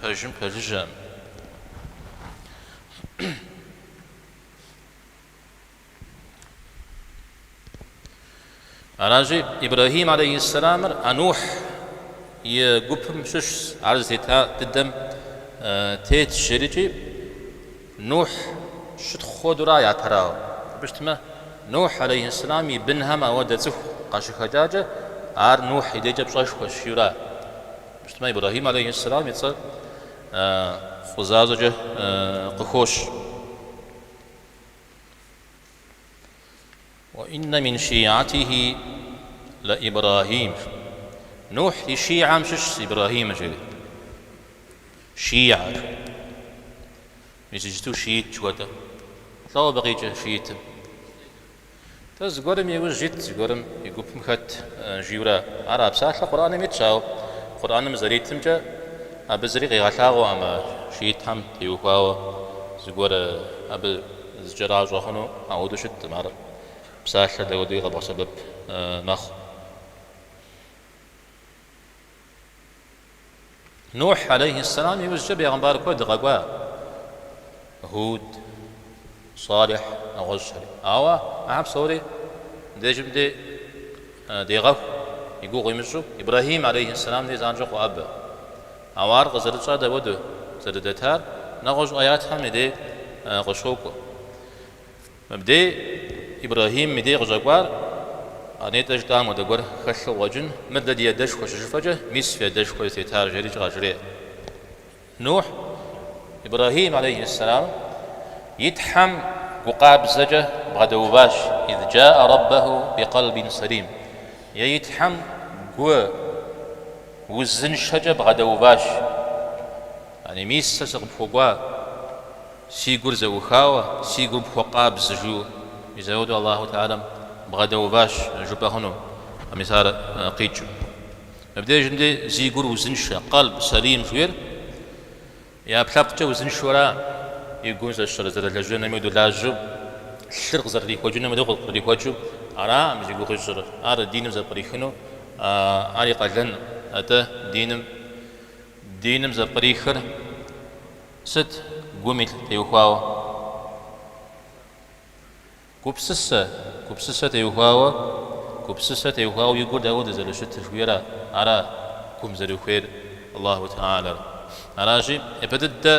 пэжым пэжыжьэкъым. Аращи, Ибрэхьим алейхьиссэламыр а Нухь и гупым щыщщ, ар зытета дыдэм тетщ жерикӏи, Нухь щытхъу хуэдэура япэрауэ. Абы щытмэ, Нухь алейхьиссэлам и бынхэм ауэдэ цӏыху къащыхэкӏакӏэ, ар Нухь и дежкӏэ пщӏэшхуэщ жиӏэура. Абы щытмэ, Ибрэхьим алейхьиссэлам и цӏэр фӏы защӏэкӏэ къыхощ. Уэ иннэ мин шиатихи лэ Ибрахим. Нухь и шиам щыщщ Ибрахим жери. Шиа. Мис иджыту шиит жыхуэтӏэ. Лӏо абы къикӏыр шиитым? Тӏэ зыгуэрым и ужь ит, зыгуэрым и гупым хэт жиӏэура. Ар а псалъэ Къурӏэным итщ, ауэ Къурӏэным зэритымкӏэ абы зыри къигъэлъагъуэкъым а шиитхэм теухуауэ зыгуэр абы зыкӏэращӏэ хъуну ауэдэу щыткъым, ар псалъэ дауэдэуи къэбгъэсэбэп мэхъу. Нухь алейхьиссэлам иужькӏэ бегъымбар куэд къэкӏуа, Худ, Салихь, нэгъуэщӏхэри. Ауэ ахэр псори мыбдежым дей дегъэху, и гугъу имыщӏу, Ибрэхьим алейхьиссэлам дей занщӏэу къоӏэбэ. Ауэ ар къызэрытщӏар дапхуэдэу зэрыдэтар нэгъуэщӏ аятхэм и дей къыщокӏуэ. Мыбдей Ибрэхьим и дей къыщӏэкӏуар а нетӏэ жытӏам хуэдэ гуэр хэлъу къыщӏэкӏын, мыр дэ ди адэшхуэ щыжыфӏэкӏэ, мис фи адэшхуэ зытетар, жерикӏ къажреӏэ. Нухь, Ибрэхьим алейхьиссэлам, и Тхьэм гу къабзэкӏэ бгъэдэуващ, Из джаӏэ рэббэху бикъэлбин сэлим, е и Тхьэм гу узыншэкӏэ бгъэдэуващ. Яни мис сэ сыкъыпхуэкӏуа, си гур зэӏухауэ, си гур пхуэкъабзэ жиӏэу, мис апхуэдэу Аллаху Тэхьэлам бгъэдэуващ жыпӏэ хъуну, мис ар къикӏыу. Мыбдежым дей зи гур узыншэ, къэлб сэлим жиӏэр и ӏэпкълъэпкъкӏэ узыншэу ара, и гур зэрылэжьэным хуэдэу лажьэу, лъыр къызэрырихуэкӏыным хуэдэу къырихуэкӏыу араӏым зи гугъу ищӏыр, ар диным зэпкърихыну, ар и къалэн, атӏэ диным, диным зэпкърихыр сыт гум илъ теухуауэ? Гупсысэ, гупсысэ теухуауэ, гупсысэ теухуауэ и гур дауэду зэрыщытыр жыхуиӏэр ара гум зэрыхуейр Аллаху Тэхьэлэр. Аращи, япэ дыдэ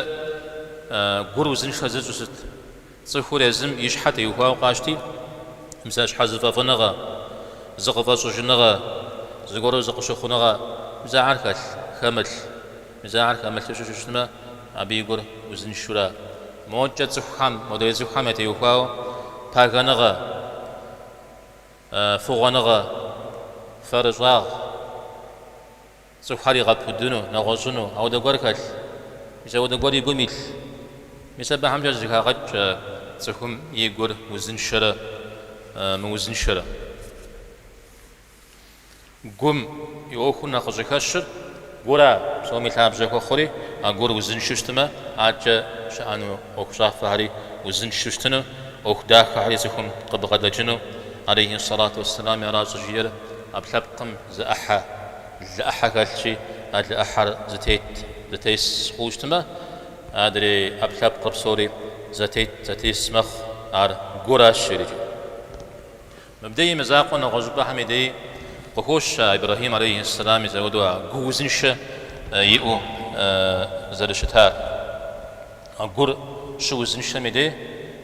гур узыншэ зыщӏыр сыт? Цӏыхур езым и щхьэ теухуауэ къащти, мис а щхьэзыфӏэфӏыныгъэ, зыкъыфӏэщӏыжыныгъэ, зыгуэру зыкъыщыхъуныгъэ, мис ахэр хэлъ, хэмылъ. Мис ахэр хэмылъу щытмэ, абы и гур узыншэура? Мокӏэ цӏыхухэм, модрей цӏыхухэм ятеухуауэ пагэныгъэ, фыгъуэныгъэ, фэрыщӏагъ, цӏыхухэр игъэпудыну, нэгъуэщӏыну, ауэдэ гуэр хэлъ, мис ауэдэ гуэр и гум илъ. Мис абыхэмкӏэ зэхагъэкӏ цӏыхум и гур узыншэрэ мыузыншэрэ. Гум и ӏуэхур нэхъ къыщӏыхэщыр гура псоми лъабжьэ хуэхъури, а гур узыншэу щытмэ, адэкӏэ щыӏэну ӏуэхущӏафэхэри узыншэу щытыну, ӏуэху дахэхэри цӏыхум къыбгъэдэкӏыну, алейхи сэлату уэсселами ара щӏыжиӏэр, ӏэпкълъэпкъым зы ӏыхьэ, лы ӏыхьэ хэлъщи, а лы ӏыхьэр зэтет, зэтес хъууэ щытмэ, адрей ӏэпкълъэпкъыр псори зэтет, зэтес мэхъу, ар гуращ жерикӏи. Мыбдей и мызакъуэу нэгъуэщӏыпӏэхэм и дей къыхощ а Ибрэхьим алейхьиссэлам мис апхуэдэу а гу узыншэ иӏэу зэрыщытар. А гур щыузыншэм и дей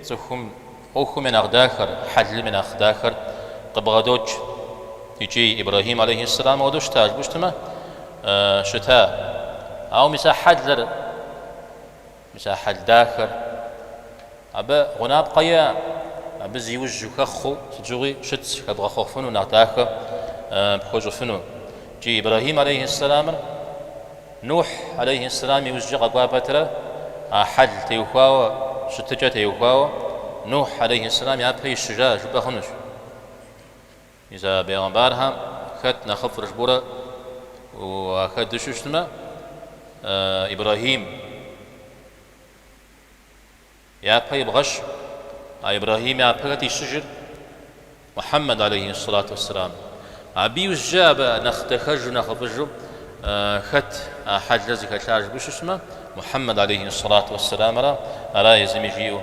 цӏыхум ӏуэхум я нэхъ дахэр, хьэлым я нэхъ дахэр къыбгъэдокӏ. Икӏи Ибрэхьим алейхьиссэлам апхуэдэу щыта жыпӏэу щытмэ, щыта. Ауэ мис а хьэлыр, Мис а хьэл дахэр. Абы гъунапкъэ иӏэ, абы зиужьу хэхъуэу сыт щыгъуи щытщ, хэбгъэхъуэфыну, нэхъ дахэ пхуэщӏыфыну. Икӏи Ибрэхьим алейхьиссэламыр Нухь алейхьиссэлам иужькӏэ къэкӏуа пэтрэ, а хьэл теухуауэ, щытыкӏэ теухуауэ Нухь алейхьиссэлам япэ ищыжа жыпӏэ хъунущ. Мис а бегъымбархэм хэт нэхъыфӏыр жыпӏэурэ уахэду щытмэ, Ибрэхьим япэ ибгъэщ, а Ибрэхьим япэ хэт ищыжыр? Мухьэммэд алейхи сэлату уэсселам. Абы иужькӏэ абы нэхъ дахэжу, нэхъыфӏыжу хэт а хьэлыр зыхэлъар жыпӏэу щытмэ, Мухьэммэд алейхи сэлату уэсселамра, ара езыми жиӏэу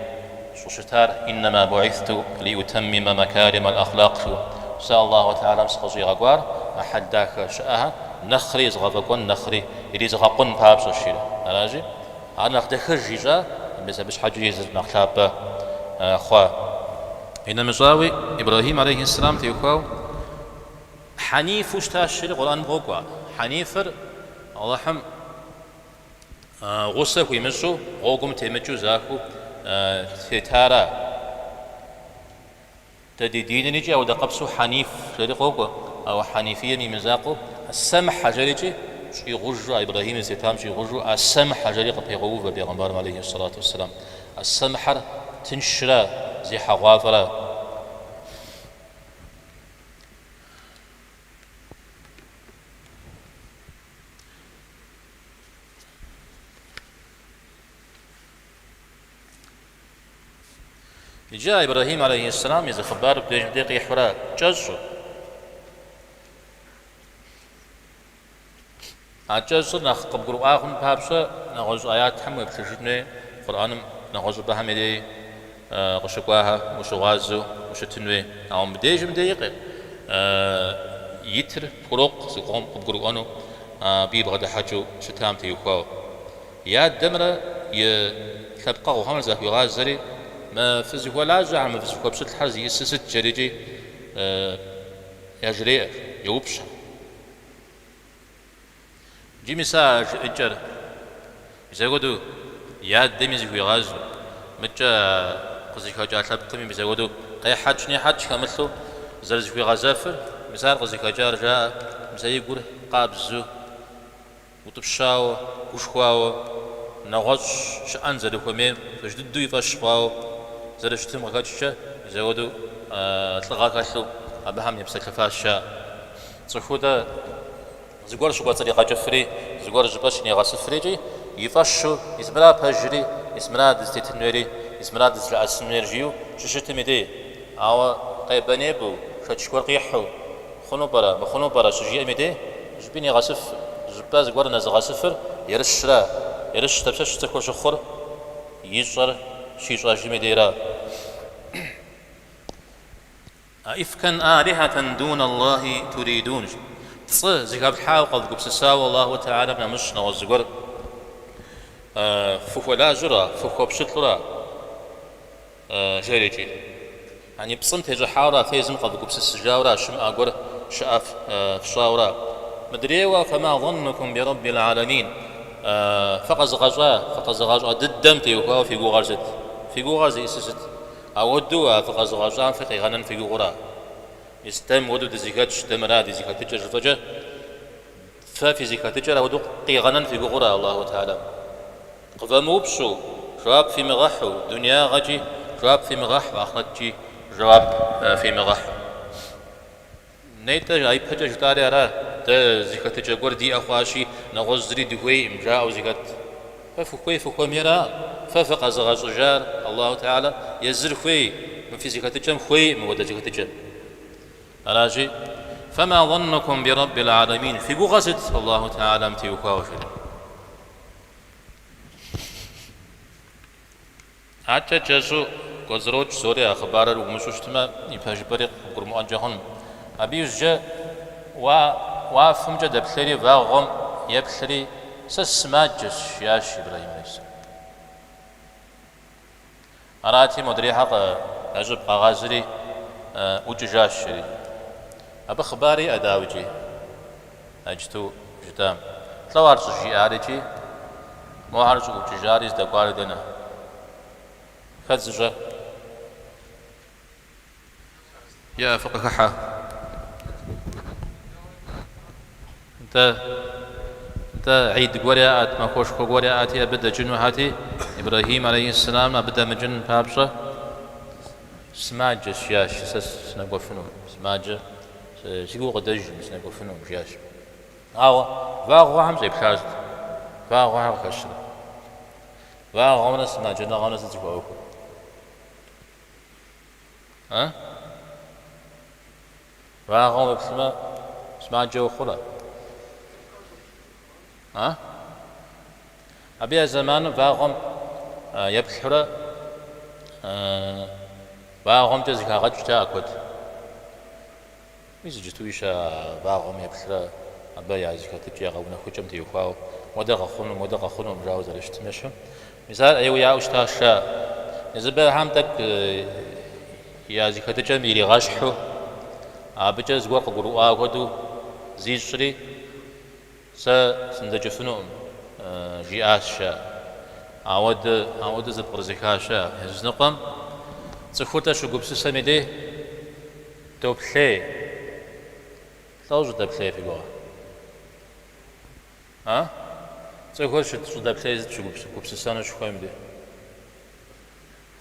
щӏыщытар Иннэма буӏисто лиутэммимэ мэкаримэл ахълакъ жиӏэу, сэ Аллаху Тэхьэлам сыкъыщӏигъэкӏуар а хьэл дахэ щыӏэхэр нэхъри езгъэфӏэкӏуэн, нэхъри иризгъэкъун папщӏэщ, жиӏэри. Аращи, ар нэхъ дахэж ищӏа, мис абы щхьэкӏэ езыр нэхъ лъапӏэ хъуа. Инэмыщӏауи, Ибрэхьим алейхьиссэлам теухуауэ хьэнифу щытащ, жери Къурӏэным къокӏуэ. Хьэнифыр Алыхьым Гъусэ хуимыщӏу, гъуэгум темыкӏыу захуэу тетара. Дэ ди диныр икӏи ауэдэ къабзэу хьэниф жери къокӏуэ, ауэ хьэнифием и мызакъуэу сэмхьэ жерикӏи щӏигъужу, а Ибрэхьим зытетам щӏигъужу, а сэмхьэ жери къыпегъэувэ бегъымбарым алейхи сэлату уэсселам. А сэмхьэр тыншра, зехьэгъуафӏэра? Иджы а Ибрэхьим алейхьиссэлам и зы хъыбар мыбдежым дей къихьурэ кӏэщӏу. А кӏэщӏыр нэхъ къыбгурыӏуа хъун папщӏэ нэгъуэщӏ аятхэм уеплъыжын хуей, Къурӏэным нэгъуэщӏыпӏэхэм и дей къыщыкӏуахэр ущыгъуазэу ущытын хуей. Ауэ мыбдежым дей итыр пхурокъу зыкъом къыбгурыӏуэну. абы и бгъэдыхьэкӏэу щытам теухуауэ. И адэмрэ и лъэпкъэгъухэмрэ захуигъазэри, Мы фызыхуэлажьэхэр, мы фызыхуэпщылӏхэр зиӏысыр сыт? жери икӏи яжреӏэ, йоупщӏ. Иджы мис а жыӏэкӏэр, мис апхуэдэу и адэми зыхуигъазэу, мыдкӏэ къызыхэкӏа лъэпкъми мис апхуэдэу къехьэкӏ-нехьэкӏ хэмылъу зэрызыхуигъэзэфыр, мис ар къызыхэкӏар жаӏэ, мис а и гур къабзэу, утӏыпщауэ, гушхуауэ, нэгъуэщӏ щыӏэн зэрыхуэмейм пэж дыдэу и фӏэщ хъуауэ зэрыщытым къыхэкӏкӏэ, мис апхуэдэу лӏыгъэ хэлъу абыхэм епсэлъыфащ жаӏэ. Цӏыхур-тӏэ зыгуэр щыкӏуэцӏригъэкӏыфри, зыгуэр щӏыпӏэ щынигъэсыфри икӏи и фӏэщу, мис мыра пэжри, мис мыра дызытетын хуейри, мис мыра дызылъэӏэсын хуейр жиӏэу щыщытым и дей. Ауэ къебэ-небэу, шэч гуэр къихьу, хъуну пӏэрэ, мыхъуну пӏэрэ щыжиӏэм и дей, зыщӏыпӏи нигъэсыф, зыщӏыпӏэ зыгуэр нэзыгъэсыфыр ерыщра. Ерыщ дапщэщ цӏыхур щыхъур ищӏэр щищӏэжым и дейра. Аифкан алихьэтэн дун Аллахи туридун. Пцӏы зыхэфлъхьауэ къэвгупсысауэ Аллаху Тэхьэлам нэмыщӏ нэгъуэщӏ зыгуэр фыхуэлажьэура, фыхуэпщылӏура? Жери икӏи. Яни пцӏым тещӏыхьауэра, фэ езым къэвгупсысыжауэра, щымыӏэ гуэр щыӏэ фщӏауэра? Мыдрейуэ, фэма зэннукум бироббил аламин. Фэ къэзыгъэщӏа, фыкъэзыгъэщӏа дыдэм теухуауэ фи гугъэр сыт? Фи гугъэр зиӏысыр сыт? Ауэдэу а фыкъэзыгъэщӏам фыкъигъэнэн фи гугъэра? Мис дэ мыуэдэу дызэхэтщ, дэ мыра ди зэхэтыкӏэр жыфӏэкӏэ, фэ фи зэхэтыкӏэр ауэдэу къигъэнэн фи гугъэра Аллаху Тэхьэлам? Къывэмыупщӏу, жэуап фимыгъэхьу, дунеягъэкӏи жэуап фимыгъэхьу, ахърэткӏи жэуап фимыгъэхьу. Нетӏэ а ипэкӏэ жытӏари ара, дэ зэхэтыкӏэ гуэр диӏэ хъуащи, нэгъуэщӏ зыри дыхуейкъым, жаӏэу зэхэт. Фэ фыхуей фыхуэмейра? Фэ фыкъэзыгъэщӏыжар Аллаху Тэхьэлэ езыр хуей, мы фи зэхэтыкӏэм хуейкъым мыуэдэ зэхэтыкӏэм. Аращи, фэма зэннукум бироббил аламин, фи гугъэ сыт Аллаху Тэхьэлэм теухуауэ жери. Адэкӏэ кӏэщӏу кӏуэцӏрокӏ зори а хъыбарыр умыщӏэу щытмэ, и пэжыпӏэри къыбгурымыӏуэнкӏэ хъун. Абы иужькӏэ уафэмкӏэ дэплъейри вагъуэм еплъри, Сэ сысымаджэщ, жиӏащ Ибрэхьим алейхьэссэлам. Арати, модрейхэр я щӏыб къагъазэри ӏукӏыжащ, жери. Абы хъыбар иӏэ, дауикӏи, иджыту жытӏам. Лӏо ар щӏыжиӏар икӏи, мохэр щӏыӏукӏыжари здэкӏуари дэнэ? Хэт зыщӏэр? Иӏэ, фыкъыхыхьэ. Нтӏэ, нтӏэ, гьид гуэр яӏэт, махуэшхуэ гуэр яӏэти, абы дэкӏынухэти, Ибрэхьим алейхьэссэлам абы дэмыкӏын папщӏэ сымаджэщ, жиӏащ, сэ сынэкӏуэфынукъым, сымаджэ си гу къыдэжкъым, сынэкӏуэфынукъым, жиӏащ. Ауэ вагъуэхэм щӏеплъар сыт? Вагъуэхэр къыхэщрэ? Вагъуэмрэ сымаджэныгъэмрэ сыт зыхуэӏуэхур? А? Вагъуэм уеплъмэ, сымаджэ ухъурэ? А? Абы я зэманым вагъуэм еплъурэ вагъуэмкӏэ зэхагъэкӏ щыта куэд. Мис иджыстуи щыӏэ вагъуэм еплърэ абы я зэхэтыкӏэ, я къэунэхукӏэм теухуауэ, модэ къэхъуну, модэ къэхъунукъым жаӏэу зэрыщытым ещхьу. Мис ар ӏейуэ яӏэу щытащ жаӏэ. Езыбэхэм тӏэкӏу я зэхэтыкӏэм иригъэщхьу, абыкӏэ зыгуэр къыгурыӏуа хуэдэу зищӏри, сэ сыныдэкӏыфынукъым, жиӏащ жаӏэ. Ауэдэ, ауэдэ зэпкърызыха щыӏэ. Языныкъуэм цӏыхур-тӏэ щыгупсысэм и дей доплъей. Лӏо щӏыдэплъей фи гугъэ? А? Цӏыхур щыт щӏыдэплъей сыт щыгупсысэну щыхуейм дей?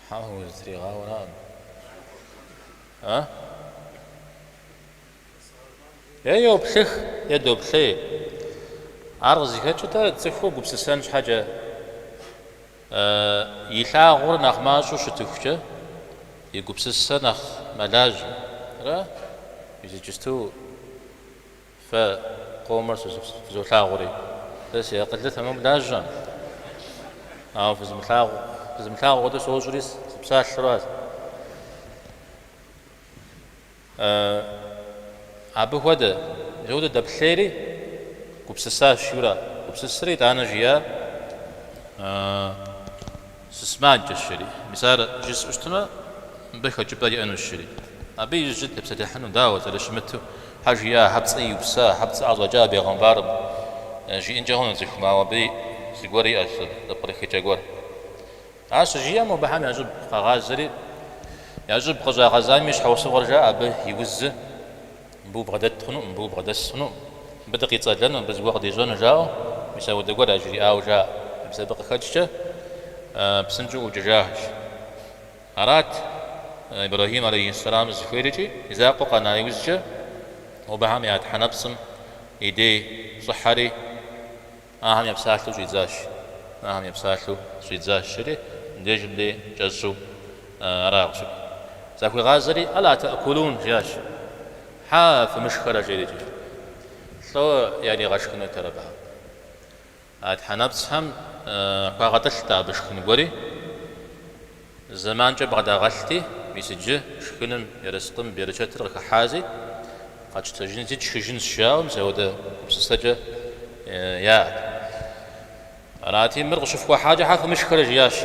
Хьэуэ, узытригъауэраӏым. А? Е йоплъых, е доплъей. Ар къызыхэкӏыр-тӏэ цӏыхур гупсысэн щхьэкӏэ илъагъур нэхъ мащӏэу щытыхукӏэ, и гупсысэр нэхъ мэлажьэ. Ара? Мис иджысту фэ къомыр фызолъагъури, сэ си акъылыр тэмэму лажьэм, ауэ фызмылъагъу, фызмылъагъу хуэдэу сощӏри сыпсалъэу аращ. Абы хуэдэ, мис апхуэдэу дэплъейри, Гупсысащ Юрэ. Гупсысри, итӏанэ жиӏа, Сысымаджэщ, жери. Мис ар жысӏэу щытмэ, мыбы хэкӏыпӏэ иӏэнущ, жери. Абы иужькӏэ тепсэлъыхьыну, дауэ зэрыщымыту, хьэ жиӏа, хьэ пцӏы иупса, хьэ пцӏы ӏэщӏэкӏа бегъымбарым, жиӏэнкӏэ хъуну цӏыхум, ауэ абы зыгуэр иӏэщ, зэпкърыхыкӏэ гуэр. Ар щыжиӏэм, абыхэм я щӏыб къагъазэри, я щӏыб къыщӏагъэзами и щхьэусыгъуэр жаӏэ, абы и узыр мыбы убгъэдэт хъунукъым, мыбы убгъэдэс хъунукъым, мыбы дыкъицӏэлэну, мыбы зыгуэр къыдищӏэну жаӏэу, мис ауэдэ гуэр яжриӏауэ жаӏэ. Мис абы къыхэкӏкӏэ псынщӏэу ӏукӏыжахэщ. Арат Ибрэхьим алейхьиссэлам зыхуейр икӏи и закъуэ къэна иужькӏэ абыхэм я тхьэнэпцӏым и дей щӏыхьэри, Ахэм епсалъэу щӏидзащ. Ахэм епсалъэу щӏидзащ, жери, мыбдежым дей кӏэщӏу ара къыщыкӏу. Захуигъазэри, Ала тэӏкулун, жиӏащ. Хьэ фымышхэрэ, жери икӏи. Лӏо яригъэшхынутэр абыхэм. А тхьэнэпцӏхэм хуагъэтӏылът абы шхын гуэри. Зэманкӏэ бгъэдагъэлъти, мис иджы шхыным, ерыскъым берычэтыр къыхыхьази, къэтщтэжынти тшхыжынщ, жаӏэу мис апхуэдэ гупсысэкӏэ яӏэт. Арати, мыр къыщыфхуэхьакӏэ хьэ фымышхэрэ, жиӏащ.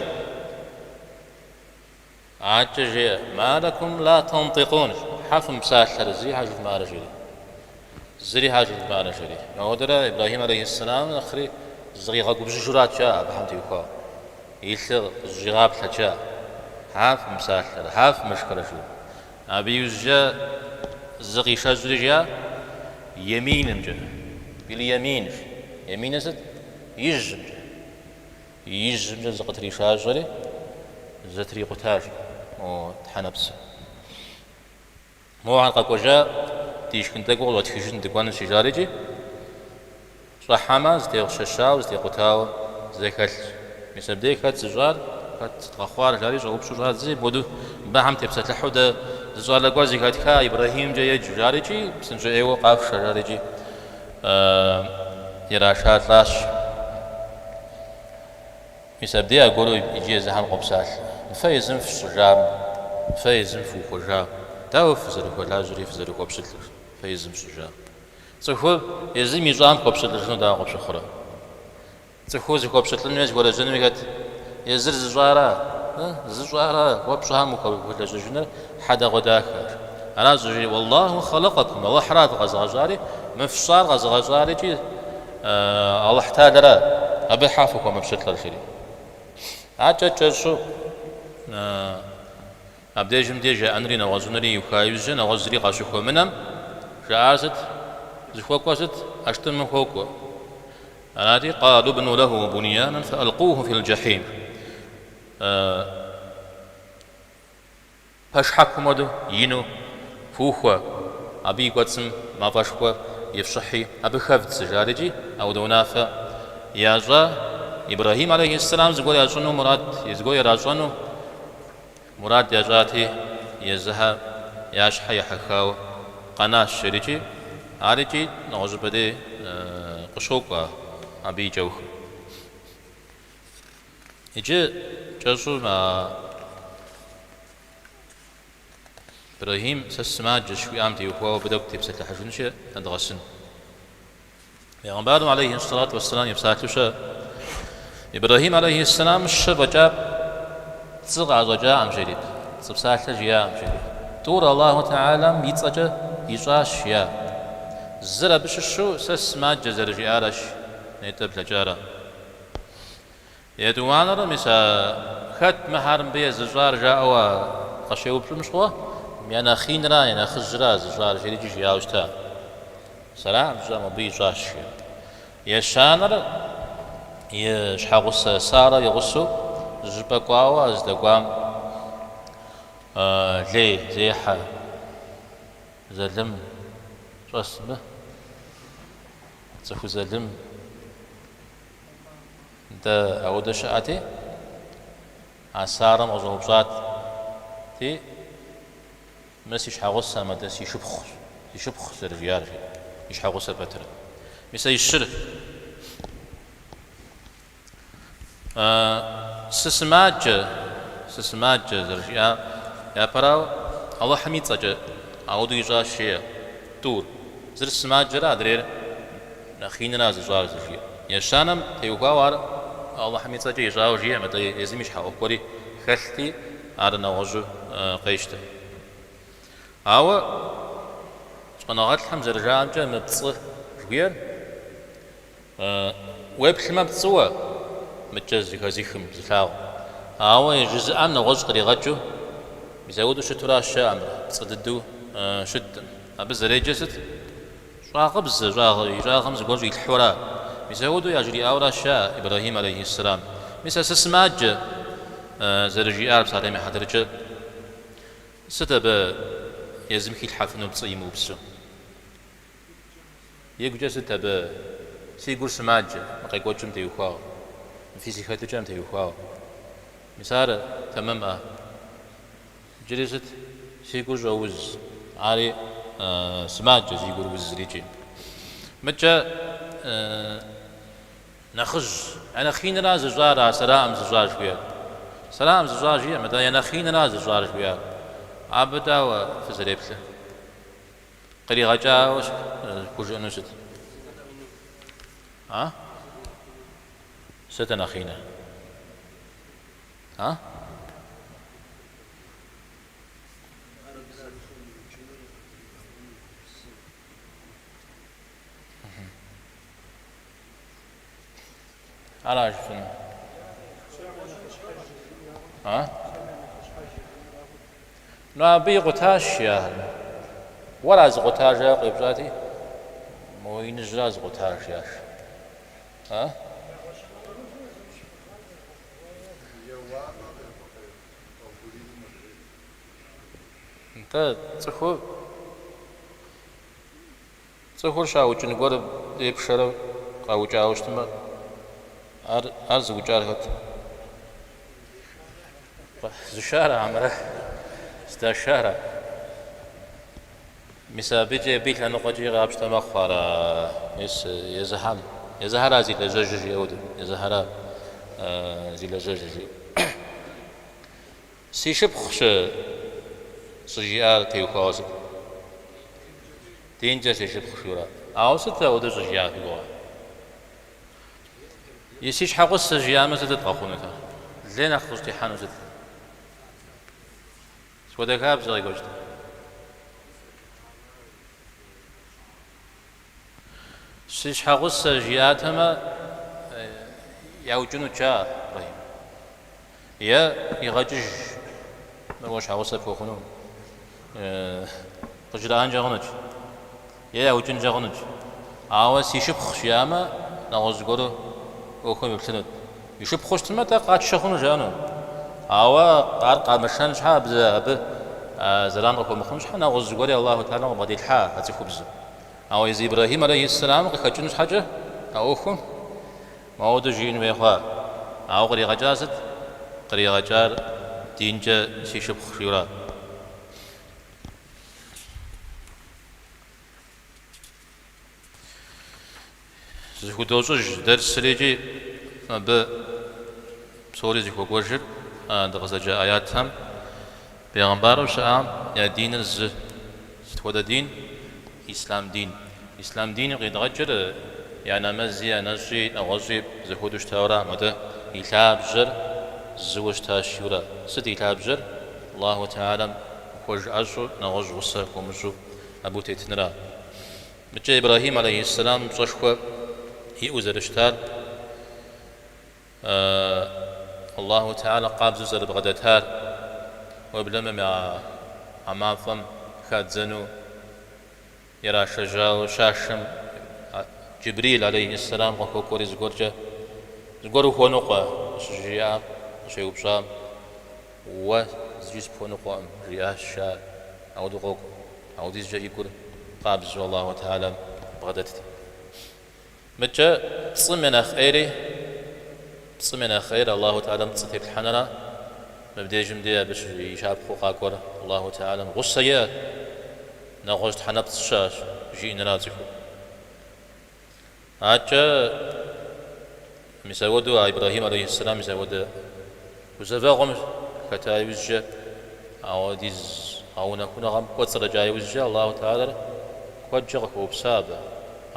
Адэкӏэ жеӏэ, Ма лакум ла тантикъун, хьэ фымыпсалъэрэ, зыри хьэ жывмыӏэрэ, жери. Зыри хьэ жывмыӏэрэ, жери. Ауэдэрэ Ибрэхьим алейхьиссэлам нэхъри зыкъигъэгубжьыжурат, жаӏэ, абыхэм теухуауэ. И лъыр къыщӏигъаплъэт, жаӏэ. Хьэ фымыпсалъэрэ, хьэ фымышхэрэ, жери. Абы иужькӏэ зыкъишэщӏри жиӏа еминымкӏэ, бил-емин. Еминыр сыт? Ижьымкӏэ. Ижьымкӏэ зыкъытришащӏэри, зэтрикъутащ мо тхьэнэпцӏыр. Мохэр къэкӏуэжа, ди шхын тӏэкӏур къыщӏэтхыжын дыкӏуэнущ, жари икӏи, щӏыхьэмэ, зэтещэщауэ, зэтекъутауэ зэхэлъщ. Мис абдей хэт зыщӏар, хэт сыт къэхъуар, жари щӏэупщӏэу щӏадзри, мыпхуэдэу мыбыхэм тепсэлъыхьу дэ зы щӏалэ гуэр зэхэтха, Ибрэхьимкӏэ еджэу, жари икӏи, псынщӏэ ӏейуэ къафшэ, жари икӏи ирашалӏащ. Мис абдей аргуэру иджы езыхэм къопсалъэ. Фэ езым фщӏыжам, фэ езым фыухуэжам, дауэ фызэрыхуэлажьэри фызэрыхуэпщылӏыр, фэ езым фщӏыжам? Цӏыхур езым ищӏам хуэпщылӏыжыну дауэ къыпщыхъурэ? Цӏыхур зыхуэпщылӏынуми зыхуэлэжьэнуми хэт? Езыр зыщӏара? Зыщӏара? Уэ пщӏам ухуэлэжьэжыныр хьэдэгъуэдахэщ. Аращ щӏыжиӏэр, Уаллаху халакъакум, Алыхьра фыкъэзыгъэщӏари, мы фщӏар къэзыгъэщӏар икӏи Алыхь Тэхьэлара, абы хьэ фыхуэмыпщылӏыр, жери. Адэкӏэ кӏэщӏу абдежым деж жаӏэнури нэгъуэщӏынури иуха иужькӏэ нэгъуэщӏ зыри къащыхуэмынэм, жаӏар сыт? Зыхуэкӏуэр сыт? ӏэштӏымым хуокӏуэ. Арати, къалу бну лэху буньянан фэӏэлкъуху фил джэхьим. Пэшхьэкум хуэдэу ину фыухуэ, абы и кӏуэцӏым мафӏэшхуэ ифщӏыхьи, абы хэвдзэ, жари икӏи ауэдэ унафэ ящӏа. Ибрэхьим алейхьиссэлам зыгуэр ящӏыну мурад, зыгуэр иращӏэну мурад ящӏати, езыхьэ я щхьэ ехьэхауэ къэнащ, жери икӏи ар икӏи нэгъуэщӏыпӏэ дей къыщокӏуэ абы и кӏэухыр. Иджы кӏэщӏу а Ибрэхьим сэ сымаджэщ жиӏам теухуауэ абы тӏэкӏу тепсэлъыхьыжынщи, нэдгъэсын. Пейгъэмбарым алейхи сэлату уэсселам и псалъэу щыӏэ. Ибрэхьим алейхи сэлам щэ фӏэкӏа пцӏы къыӏэщӏэкӏакъым, жери, пцӏы псалъэ жиӏакъым, жери. Тӏур Аллаху Тэхьэлам и цӏэкӏэ ищӏащ, жиӏа. Зыр абы щыщу сэ сымаджэ зэрыжиӏаращ, нетӏэ блэкӏара. Етӏуанэр, мис а хэт мыхьэр мыбы езыщӏар жаӏэу а къыщеупщӏым щыгъуэ, я нэхъ инра, я нэхъыжьра зыщӏар жери икӏи жиӏауэ щыта. Сэракъым зыщӏар, мобы ищӏащ, жиӏэу. Ещанэр и щхьэгъусэ Сарэ и гъусэу зыщӏыпӏэ кӏуауэ а здэкӏуам лей зехьэ залым щӏэс мыбы, цӏыху залым. Нтӏэ, ауэдэ щыӏэти, а Сарэм къыщӏэупщӏати, мыр си щхьэгъусэм, атӏэ си шыпхъущ, си шыпхъущ зэрыжиӏар, жи, и щхьэгъусэ пэтрэ. Мис а и щыр. Сысымаджэ, сысымаджэ зэрыжиӏар, япэрауэ, Алыхьым и цӏэкӏэ ауэдэу ищӏащ, жеӏэ тӏур. Зыр сымаджэрэ адрейр. Нэхъ инра зыщӏар жиӏэу. Ещанэм теухуауэ ар Алыхьым и цӏэкӏэ ищӏауэ жиӏэм, атӏэ езым и щхьэ ӏуэху гуэри хэлъти, ар нэгъуэщӏу къещтэ. Ауэ щӏэныгъэлӏхэм зэрыжаӏэмкӏэ, мы пцӏы жыхуиӏэр уеплъмэ пцӏыуэ, мыкӏэ зэхэзыхым, зылъагъум. Ауэ жызыӏэм нэгъуэщӏ къригъэкӏыу, мис ауэдэу щытуращ щыӏэм, пцӏы дыдэу щыткъым. Абы зэреджэр сыт? Щӏагъыбзэ, щӏагъ, и щӏагъым зыгуэр щӏилъхьэу ара. Мис ауэдэу яжриӏауэращ жаӏэ Ибрэхьим алейхьиссэлам. Мис а сысымаджэ зэрыжиӏар псалъэм и хьэтыркӏэ, сыт абы езым хилъхьэфынур пцӏы имыупсу? Игукӏэ сыт абы си гур сымаджэ, мы къекӏуэкӏым теухуауэ, мы фи зэхэтыкӏэм теухуауэ? Мис ар тэмэмӏэ? Иджыри сыт? Си гур щӏоуз. Ари сымаджэ зи гур узыр икӏи. Мыкӏэ нэхъыжь, я нэхъ инра зыщӏар, а сэраӏым зыщӏар жыхуиӏэр. Сэраӏым зыщӏар жиӏэм, атӏэ я нэхъ инра зыщӏар жыхуиӏэр. Абы дауэ фызэреплъыр? Къригъэкӏауэ пхужыӏэну сыт? А? Сыт а нэхъ иныр? А? Ара жыпӏэну? А? Ну, абы икъутащ, жиӏахэр. Уэра зыкъутар жаӏэу къеупщӏати, мо иныжьра зыкъутар, жиӏащ. А? Нтӏэ, цӏыхур, цӏыхур щаукӏын гуэр епшэрэ къаукӏауэ щытмэ, ар, ар зыукӏар хэт? Зышара хьэмэрэ здашара? Мис абыкӏи, абы и лъэныкъуэкӏи къапщтэ мэхъу ар, мис езыхьэм, езыхьэра зи лэжьэжыр жиӏэ хуэдэу, езыхьэра зи лэжьэжыр жиӏэу. Си шыпхъущ щӏыжиӏар теухуауэ сыт? Динкӏэ си шыпхъу жиӏэурэ. Ауэ сыт апхуэдэу щӏыжиӏар фи гугъэ? И си щхьэгъусэ жиӏамэ сытыт къэхъунутэр? Лей нэхъ къыщӏытехьэну сыт? Сыт хуэдэ хабзэ къекӏуэкӏт? Си щхьэгъусэ жиӏатэмэ, яукӏынут жаӏэ Ибрэхьим. Е игъэкӏыж, мыр уэ щхьэгъусэ пхуэхъуну къыжраӏэнкӏэ хъунут, е яукӏынкӏэ хъунут. Ауэ си шыпхъу жиӏамэ, нэгъуэщӏ зыгуэру ӏуэхум еплъынут. И шыпхъуу щытмэ, тӏэ къатшэ хъуну жаӏэну. Ауэ ар къамышэн щхьэ, абы зэран къыхуэмыхъун щхьэ, нэгъуэщӏ зыгуэри Аллаху Тэхьэлам къыбгъэдилъхьа а цӏыхубзым. Ауэ езы Ибрэхьим алейхьиссэлам къыхэкӏын щхьэкӏэ а ӏуэхум моуэдэу жиӏэн хуей хъуа. Ауэ къригъэкӏар сыт? Къригъэкӏар динкӏэ си шыпхъу жиӏэура. Зыхудощӏыж дерсыр икӏи абы псори зыхуэкӏуэжыр дыкъызэджа аятхэм бегъымбару щыӏам я диныр зы. Сыт хуэдэ дин? Ислъам дин. Ислъам диным къидгъэкӏыр я нэмэзи, я нэщӏи, нэгъуэщӏи зэхуэдэу щытауэра, атӏэ и лъабжьэр зыуэ щытащ жиӏэурэ. Сыт и лъабжьэр? Аллаху Тэхьэлам хуэжыӏэщӏэу, нэгъуэщӏ гъусэ хуомыщӏу абы утетыныра. Мыкӏэ Ибрэхьим алейхьиссэлам пщӏэшхуэ иӏэу зэрыщытар, Аллаху Тэхьэлэ къабзэу зэрыбгъэдэтар, уеблэмэ а мафӏэм хадзэну ирашэжьауэ щашэм Джибрил алейхьиссэлам къыхуэкӏуэри зыгуэркӏэ зыгуэр ухуэныкъуэ къыщыжриӏам, къыщеупщӏам, Уэ зыкӏи сыпхуэныкъуэкъым, жиӏащ жаӏэ, ауэдэу къокӏуэ. Ауэдизкӏэ и гур къабзэу Аллаху Тэхьэлэм бгъэдэтт. Мыкӏэ пцӏым я нэхъ ӏейри, пцӏым я нэхъ ӏейр Аллаху Тэхьэлэм пцӏы теплъхьэнра, мыбдежым де абы и щапхъэу къакӏуэр Аллаху Тэхьэлэм гъусэ иӏэ, нэгъуэщӏ тхьэнэпцӏ щыӏэщ, жиӏэнра цӏыхум. Акӏэ мис ауэдэу а Ибрэхьим алейхьиссэлам мис ауэдэ гузэвэгъуэм хэта иужькӏэ, ауэдиз гъэунэхуныгъэм кӏуэцӏрыкӏа иужькӏэ Аллаху Тэхьэлэр куэдкӏэ къыхуэупса абы.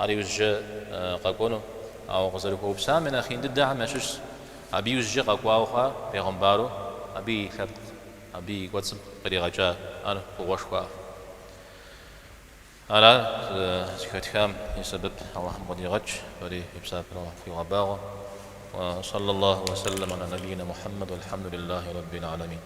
Ар иужькӏэ къэкӏуэну. Ауэ къызэрыхуэупсам и нэхъ ин дыдэхэм ящыщщ абы иужькӏэ къэкӏуауэ хъуа бегъымбару абы и лъэпкъ, абы и кӏуэцӏым къригъэкӏа ар фӏыгъуэшхуэ. Ара зэхэтхам и сэбэп Алыхьым къыдигъэкӏ, фэри и псапэр Алыхьым фхуигъэбагъуэ. Ва саллаллаху ва саллам аля набийна Мухьэммэд вальхьэмду лиллахи раббил аламин.